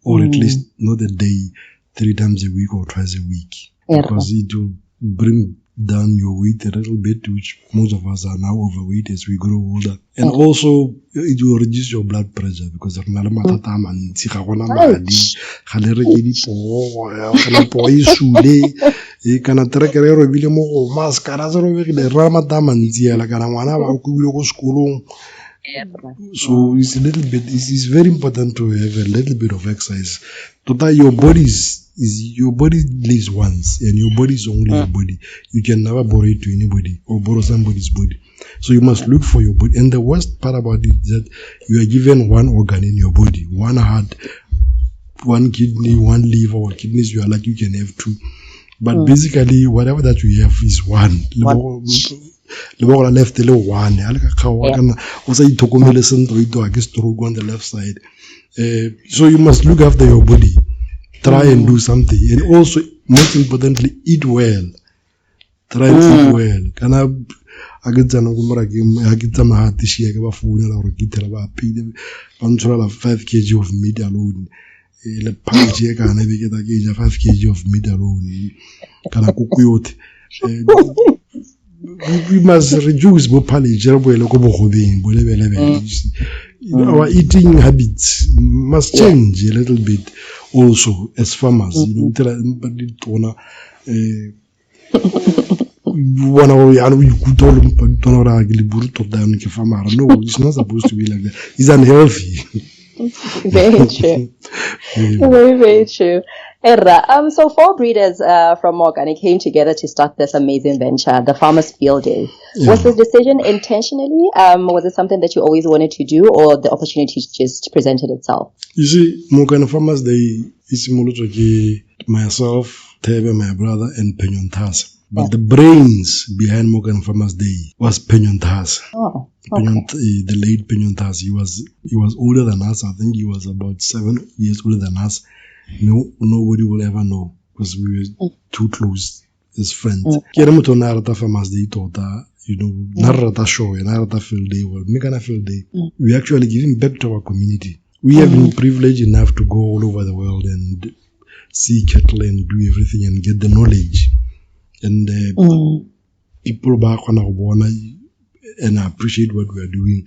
or at least not a day, three times a week or twice a week, because it will bring down your weight a little bit, which most of us are now overweight as we grow older. And also, it will reduce your blood pressure because re na le mathata a mantsi, ga gona madi, ga le reke dipoo, kana poo e sule, e kana terekere e robile mo go maskara se robegile, re na le mathata a mantsi hela, kana ngwana ba kobile ko sekolong. So it's a little bit, it's very important to have a little bit of exercise. Tota, your body lives once, and your body is only your body. You can never borrow it to anybody or borrow somebody's body. So you must look for your body. And the worst part about it is that you are given one organ in your body, one heart, one kidney, one liver, or kidneys. You are like you can have two. But basically, whatever that you have is one. Lebogo la left le one ha le ka kgaoga kana o sa itlhokomele sentle o itewa ke stroke on the left side. So you must look after your body, try and do something, and also most importantly, eat well. Try and eat well. Kana a ke tsena ko morakeng, ha ke tsamaya tishia ke ba founela gore ke ithela ba apeile, ba ntsholela 5 kg of meat alone, le pouch e kana be ke ta ke ja 5 kg of meat alone kana koko yotlhe. We must reduce bo phaleje, re boele ko bogobeng bo lebelebele. Our eating habits must change a little bit also as farmers, tsela ba di tona. Bona gore yaanong o ikutlwa o le mopantona gore a ke leburu tota yaanong ke farmer. No, it's not supposed to be like that. It's unhealthy. Very true. Very, very true. Erra, so four breeders from Mokane came together to start this amazing venture, the Farmers Field Day. Was this decision intentionally? Was it something that you always wanted to do, or the opportunity just presented itself? You see, Mokane Farmers Day e simolotswe ke myself, Thebe, my brother, and Penyon Thasa. But the brains behind Mokane Farmers Day was Penyon Thasa. Oh, okay. Penyon, the late Penyon Thasa. He was older than us. I think he was about 7 years older than us. No, nobody will ever know because we were too close as friends. Ke ene motho o ne a rata Farmers Day tota, nna re rata show, ena a rata field day. Well, mme kana field day, we actually giving back to our community. We have been privileged enough to go all over the world and see cattle and do everything and get the knowledge. And people ba kgona go bona and appreciate what we are doing.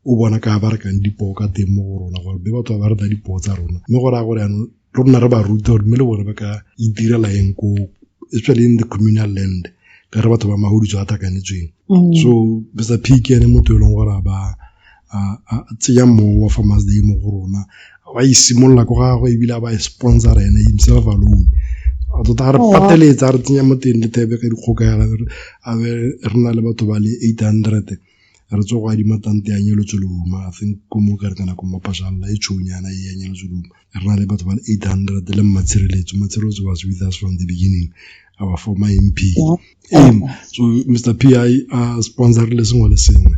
O bona ka ba rekang dipoo ka teng mo go rona, gore be batho ba ba rata dipoo tsa rona, mme go raya gore yaanong le rona re ba rute gore mme le bone ba ka itirela eng ko, especially in the communal land, ka re batho ba magoditso a tlhakanetsweng. So Mr P ke ene motho e leng gore a ba a tsenya mowa wa Farmers Day mo go rona, ba e simolola ko gagwe, ebile a ba e sponsor ene himself alone. A tota a re pateletsa, a re tsenya mo teng le Thebe ka dikgoka yala, a be re na le batho ba le 800, re tswa go adima tante ya Nyeletso Lehuma, I think ko mo ka re kana ko Mapajalla e tšhonyana e ya Nyeletso Lehuma. Re na le batho ba le 800 le Mmatshireletso. Mmatshireletso was with us from the beginning, our former MP. So Mr P a sponsorile sengwe le sengwe,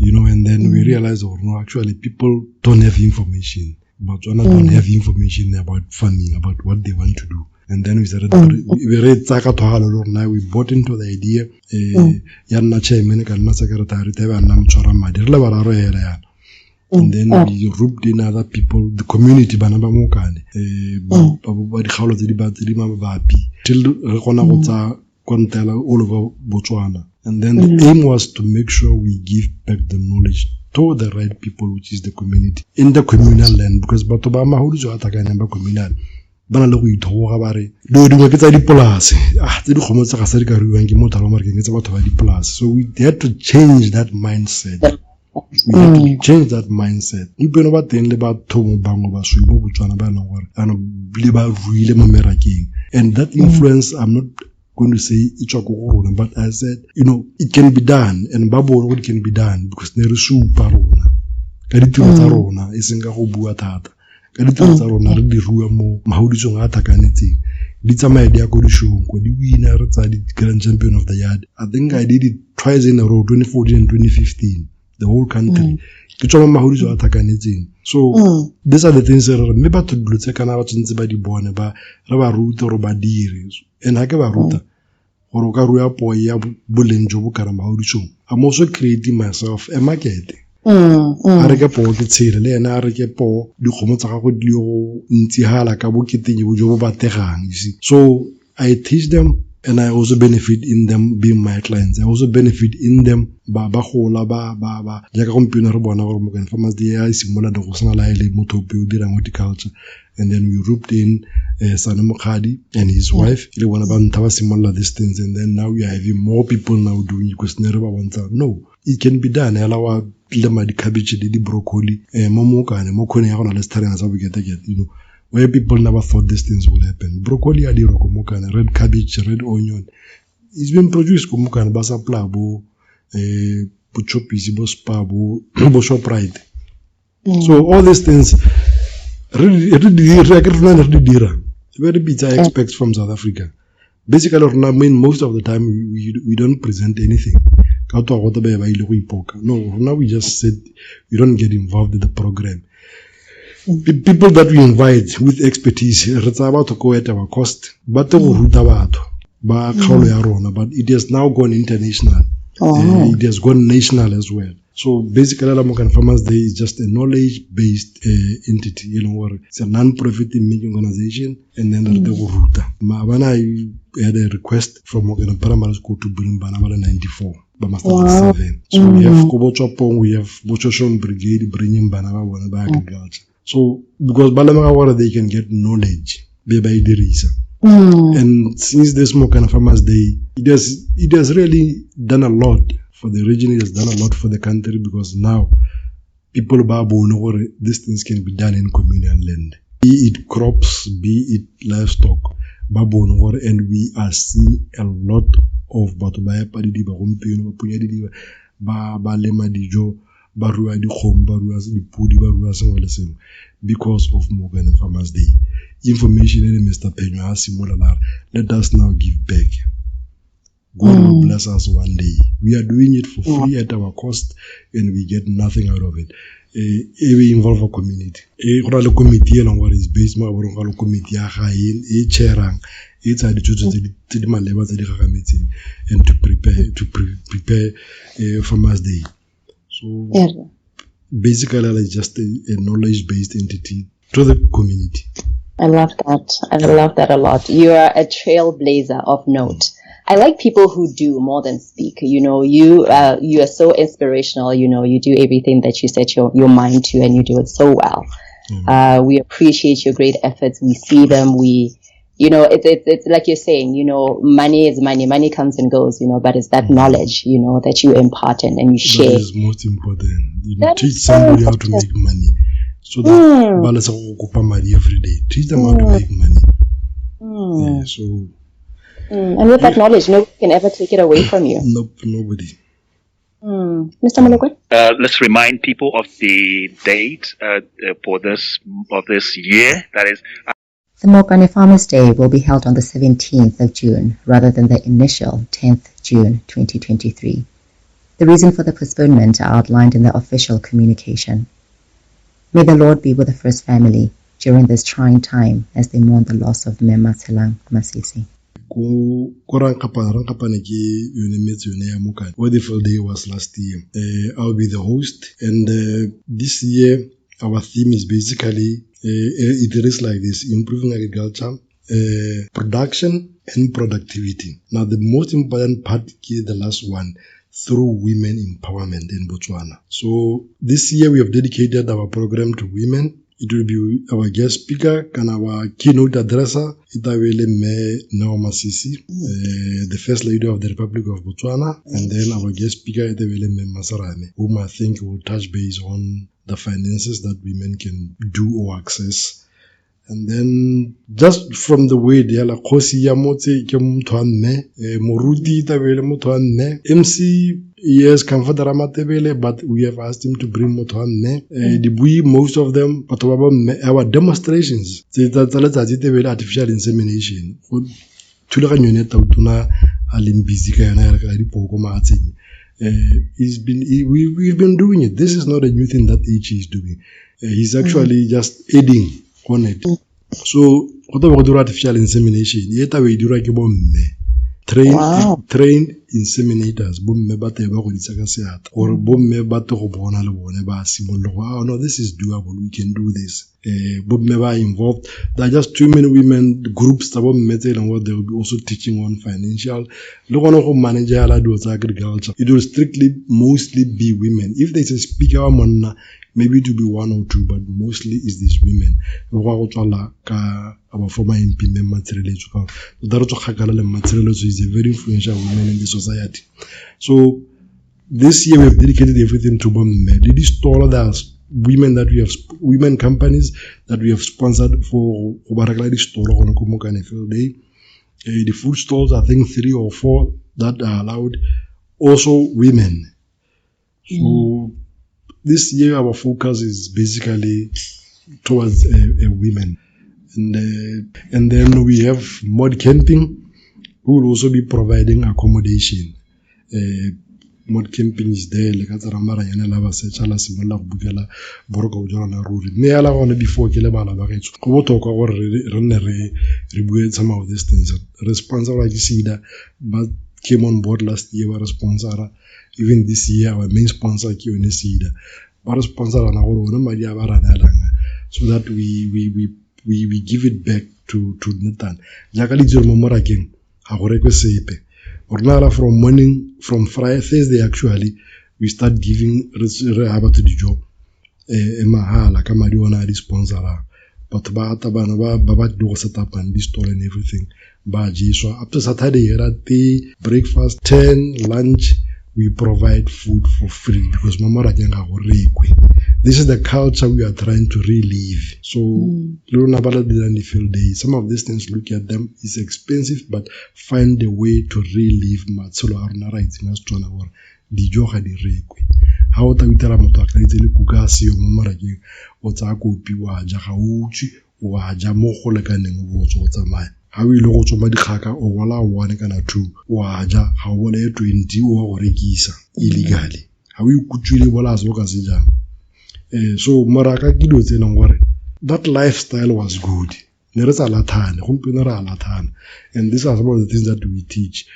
and then we realized, oh no, actually people don't have information. Batswana don't have information about farming, about what they want to do. And then we started, be re tsaya ka thwagalo le rona, we bought into the idea. Ya nna chairman, ka nna secretary, Thebe a nna motshwara madi, re le bararo hela yana. And then we roped in other people, the community, bana ba Mokane, ba dikgaolo tse di mabapi, till re kgona go tsaya kontela all over Botswana. And then the aim was to make sure we give back the knowledge to the right people, which is the community in the communal land, because batho ba magoditso a tlhakaneng ba communal ba na le go ithoga ba re dilo dingwe ke tsa dipolase, ah, tse dikgomo tse ga se di ka ruiwang ke motho a le marekeng, ke tsa batho ba dipolase. So we had to change that mindset. We had to change that mindset. Gompieno ba teng le batho bangwe basweu mo Botswana ba e leng gore jaanong le ba ruile mo merakeng, and that influence, I'm not going to say e tswa ko go rona, but I said, it can be done, and ba bone gore it can be done, because ne re supa rona ka ditiro tsa rona, e seng ka go bua thata. Ka ditiro tsa rona re di rua mo magodisong a tlhakanetseng, di tsamaye di ya ko dishong ko di wina, re tsaya di-grand champion of the yard. I think I did it twice in a row, 2014 and 2015, the whole country. Ke tswa mo magodisong a tlhakanetseng. So these are the things re re mme batho dilo tse kana ba tshwanetse ba di bone, ba re ba rute gore ba dire. And ha ke ba ruta gore o ka rua poo ya boleng jo bo kana magodisong, I'm also creating myself a market. A reke poo ke tshele le ena, a reke poo, dikgomo tsa gagwe di go ntsihala ka boketeng jo bo bategang, you see. So I teach them and I also benefit in them being my clients. I also benefit in them ba ba gola ba jaaka gompieno re bona gore Mokane Farmers Day ya e simolola le go sena la e le motho ope o dirang horticulture, and then we roped in Sane Mokgadi and his wife, e le bona ba ntha ba simolola these things, and then now we are having more people now doing it, because ne re ba bontsha, no, it can be done. Hela wa lema di-cabbage le di-broccoli mo Mokane mo kgone ya go na le setharena sa boketekete, where people never thought these things would happen. Broccoli a dirwa ko Mokane, red cabbage, red onion, it's been produced ko Mokane, ba supply bo Choppies, bo Spar, bo Shoprite. So all these things re di dira ke rona, ne re di dira be re bitsa experts from South Africa. Basically rona, I mean, most of the time we don't present anything ka twa go ba ile go ipoka. No, rona we just said we don't get involved in the program. The people that we invite with expertise, re tsaya batho ko at our cost, ba tle go ruta batho ba kgaolo ya rona, but it has now gone international. It has gone national as well. So basically la Mokane Farmers Day is just a knowledge based entity e leng gore it's a non-profit making organization, and then re tle go ruta. Maabane I had a request from Mokane Primary School to bring bana ba le 94 ba ma standard 7. So we have ko Botswapong, we have Botshoshong Brigade bringing bana ba bone ba agriculture, so because ba lemoga gore they can get knowledge be ba e dirisa. And since this Mokane Farmers Day, it has really done a lot for the region. It has done a lot for the country, because now people ba bone gore these things can be done in communal land, be it crops, be it livestock, ba bone gore, and we are seeing a lot of batho ba epa didiba gompieno, ba punya didiba, ba lema dijo, ba rua dikgomo, ba rua dipudi, ba rua sengwe le sengwe, because of Mokane Farmers Day. Information e le Mr. Phenyo a simolola, let us now give back. God will bless us one day. We are doing it for free at our cost, and we get nothing out of it. E be involve a community. E go na le committee e leng gore is based mo gaborong, ga le committee ya gae e chairang, e tsaya ditshwetso tse di maleba, tse di gagametseng, and to prepare Farmers Day. So basically, it's just a knowledge-based entity to the community. I love that. I love that a lot. You are a trailblazer of note. I like people who do more than speak. You are so inspirational. You do everything that you set your mind to, and you do it so well. We appreciate your great efforts. We see them. It's like you're saying, money is money. Money comes and goes, but it's that knowledge, that you impart and you share. That is most important. You teach somebody how to make money. So that balance go madi every day. Teach them how to make money. Yeah, so. And with that knowledge, nobody can ever take it away from you. Nope, nobody. Mr. Molokwe? Let's remind people of the date for this of this year. That is, the Mokane Farmers Day will be held on the 17th of June rather than the initial 10th June 2023. The reason for the postponement are outlined in the official communication. May the Lord be with the First Family during this trying time as they mourn the loss of Mema Tshelang Masisi. Ko Rankgapane ke yone metse yone ya Mokane, where the field day was last year. I'll be the host, and this year our theme is basically, it is like this: improving agriculture, production and productivity. Now the most important part is the last one, through women empowerment in Botswana. So this year we have dedicated our program to women. It will be our guest speaker and our keynote addresser, Itawele Mme Neo Masisi, the First Lady of the Republic of Botswana, and then our guest speaker, Itawele Mme Masarame, whom I think will touch base on the finances that women can do or access. And then just from the way they are, Kgosi ya motse ke motho wa mme, Moruti Itawele motho wa mme, MC, yes, Comfort Ramatebele, but we have asked him to bring motho wa mme. Dibui, most of them, batho ba ba mme, our demonstrations, tsa letsatsi tebele artificial insemination. Go thulaganyo yone tautona a leng busy ka yona ya re ka dipoko maatseng. We've been doing it. This is not a new thing that HE is doing. He's actually just adding on it. So, go tla be go dirwa artificial insemination, e tla be e dirwa ke bomme. Trained inseminators, bomme ba tla ba go ditsa ka seatla, gore bomme ba tle go bona le bone ba simolola go, oh no, this is doable, we can do this. Bomme ba involved. There are just too many women groups tsa bomme tse e leng gore they will be also teaching on financial le gone go manage yala dilo tsa agriculture. It will strictly mostly be women. If there's a speaker wa monna, maybe it will be one or two, but mostly is these women. Go tswala ka our former MP Mme Matshireletso, ka tota re tswa kgakala le Matshireletso is a very influential woman in the society. So this year we have dedicated everything to bomme. Le di-stall, there's women that we have, women companies that we have sponsored for go ba rekela di-stall gone ko Mokane Field Day. The food stalls, I think 3 or 4 that are allowed, also women. So this year our focus is basically towards women. And then we have Mod Camping, who will also be providing accommodation. Mod Camping is there, le ka tsara maranyane la ba search la simolola go bukela boroko jwa rona ruri. Mme yala gone before ke lebala ba gaetsho, go botlhokwa gore re nne re bue some of these things. Re sponsor ke SEDA, ba came on board last year, ba re sponsora. Even this year, our main sponsor ke yone SEDA. Ba re sponsora na gore one madi a ba ra neelang, so that we give it back to Nathan. Jaaka le itse gore mo morakeng ga go rekwe sepe. Rona from morning, from Friday, Thursday actually, we start giving re ha batho dijo mahala ka madi ona a di sponsorang. Batho ba ata bana ba tlile go set upang di-stall and everything, ba jeswa. Up to Saturday ra tea, breakfast, 10, lunch, we provide food for free because mo morakeng ga go rekwe. This is the culture we are trying to relive. So le rona ba la dirang di-field day, some of these things, look at them, it's expensive, but find a way to relive matshelo a rona ra itseng a Setswana gore dijo ga di rekwe. Ha o tla o itela motho a tladitse le kuka a seyo mo morakeng, o tsaya kopi wa ja, ga o utswe, wa ja mo go lekaneng, o bo o tswa o tsamaya. Ha o ile go tsoma dikgaka, o bola one kana two, wa ja, ga o bolaye 20 o wa go rekisa illegally. Ha o ikutswile, bolaya se o ka se jang. So moraka ke dilo tse e leng gore that lifestyle was good. Ne re sa lathane, gompieno re a lathana, and these are some of the things that we teach.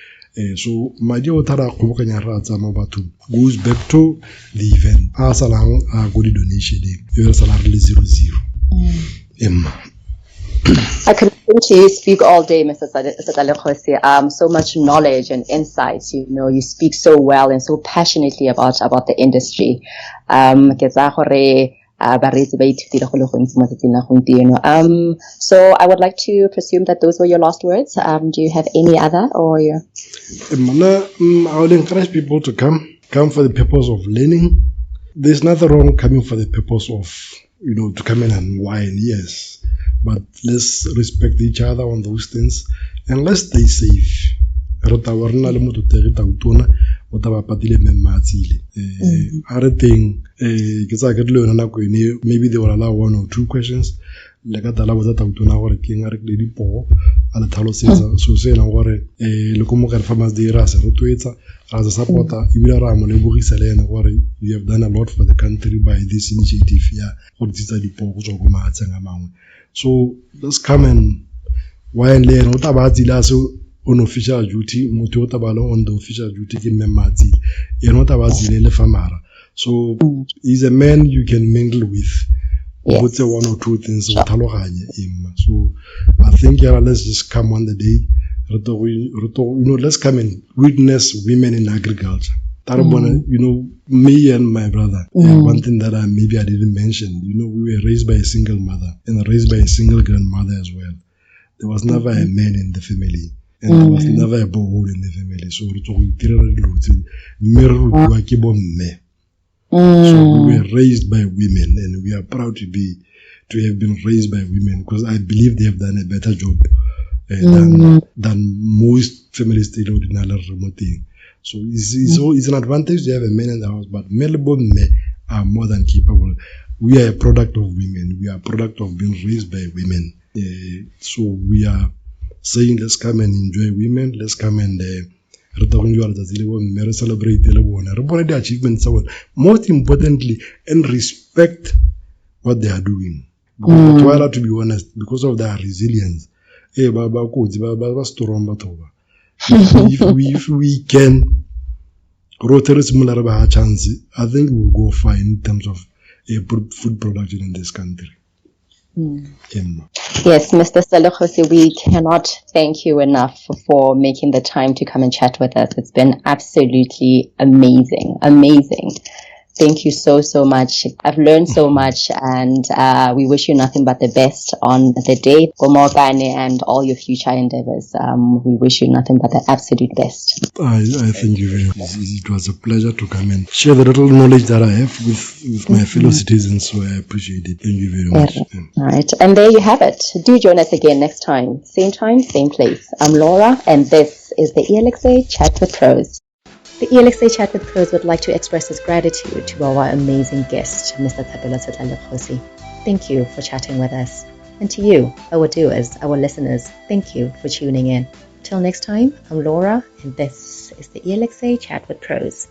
So madi a o thara a kgobokanya re a tsaya mo bathong goes back to the event, a salang a ko di-donationeng, e re sala re le 0-0. Emma. I could listen to you speak all day, Mr. Setlalekgosi. So much knowledge and insights. You speak so well and so passionately about the industry. Ke tsaya gore bareetsi ba ithutile go le gontsi mo tsatsing la gompieno. So I would like to presume that those were your last words. Do you have any other or you? Mna, I would encourage people to come for the purpose of learning. There's nothing wrong coming for the purpose of to come in and wine, yes. But let's respect each other on those things and let's stay safe. Re tla bo re na le motlotlegi Tautona o tla ba patile mme Mmatsile. A re teng, ke tsaya ke le yone nako ene, maybe they will allow one or two questions. Le ka tla la botsa Tautona gore ke eng a rekile dipoo, a le tlhalosetsa so se e leng gore le ko Mokare Farmers Day ra se rotloetsa, ra se support-a, ebile ra mo lebogisa le ene gore you have done a lot for the country by this initiative ya go tsitsa dipoo go tswa ko mafatsheng a mangwe. So let's come and wine le ene o tla ba a tsile a se on official duty, motho o tla ba le on the official duty ke mme Mmatsile, ene o tla ba tsile le farmera. So he's a man you can mingle with, o botse one or two things, o tlhaloganye eng. So I think, yeah, let's just come on the day, re tlo let's come and witness women in agriculture. Ta re bone, me and my brother, one thing that maybe I didn't mention, we were raised by a single mother and raised by a single grandmother as well. There was never a man in the family, and there was never a borehole in the family. So re tswa go itirela dilo tse, mme re rutiwa ke bomme. So we were raised by women, and we are proud to have been raised by women, because I believe they have done a better job than most families tse di na le rre mo teng. So it's an advantage to have a man in the house, but mme le bomme are more than capable. We are a product of women. We are a product of being raised by women. So we are saying let's come and enjoy women. Let's come and re tla go enjoy letsatsi le bomme, re celebrate le bone, re bone di-achievements tsa bone, most importantly, and respect what they are doing. Because batho ba, to be honest, because of their resilience, ba kotsi, ba strong batho ba. If we can rotlhe re simolola re ba ha chance, I think we will go far in terms of food production in this country. Emma. Yes, Mr. Setlalekgosi, we cannot thank you enough for making the time to come and chat with us. It's been absolutely amazing, amazing. Thank you so, so much. I've learned so much, and we wish you nothing but the best on the day, Gomokane, and all your future endeavors. We wish you nothing but the absolute best. I thank you very much. It was a pleasure to come and share the little knowledge that I have with my fellow citizens, so I appreciate it. Thank you very much. All right. And there you have it. Do join us again next time. Same time, same place. I'm Laura, and this is the ELXA Chat with Pros. The ELXA Chat with Pros would like to express its gratitude to our amazing guest, Mr. Thapelo Setlalekgosi. Thank you for chatting with us. And to you, our doers, our listeners, thank you for tuning in. Till next time, I'm Laura, and this is the ELXA Chat with Pros.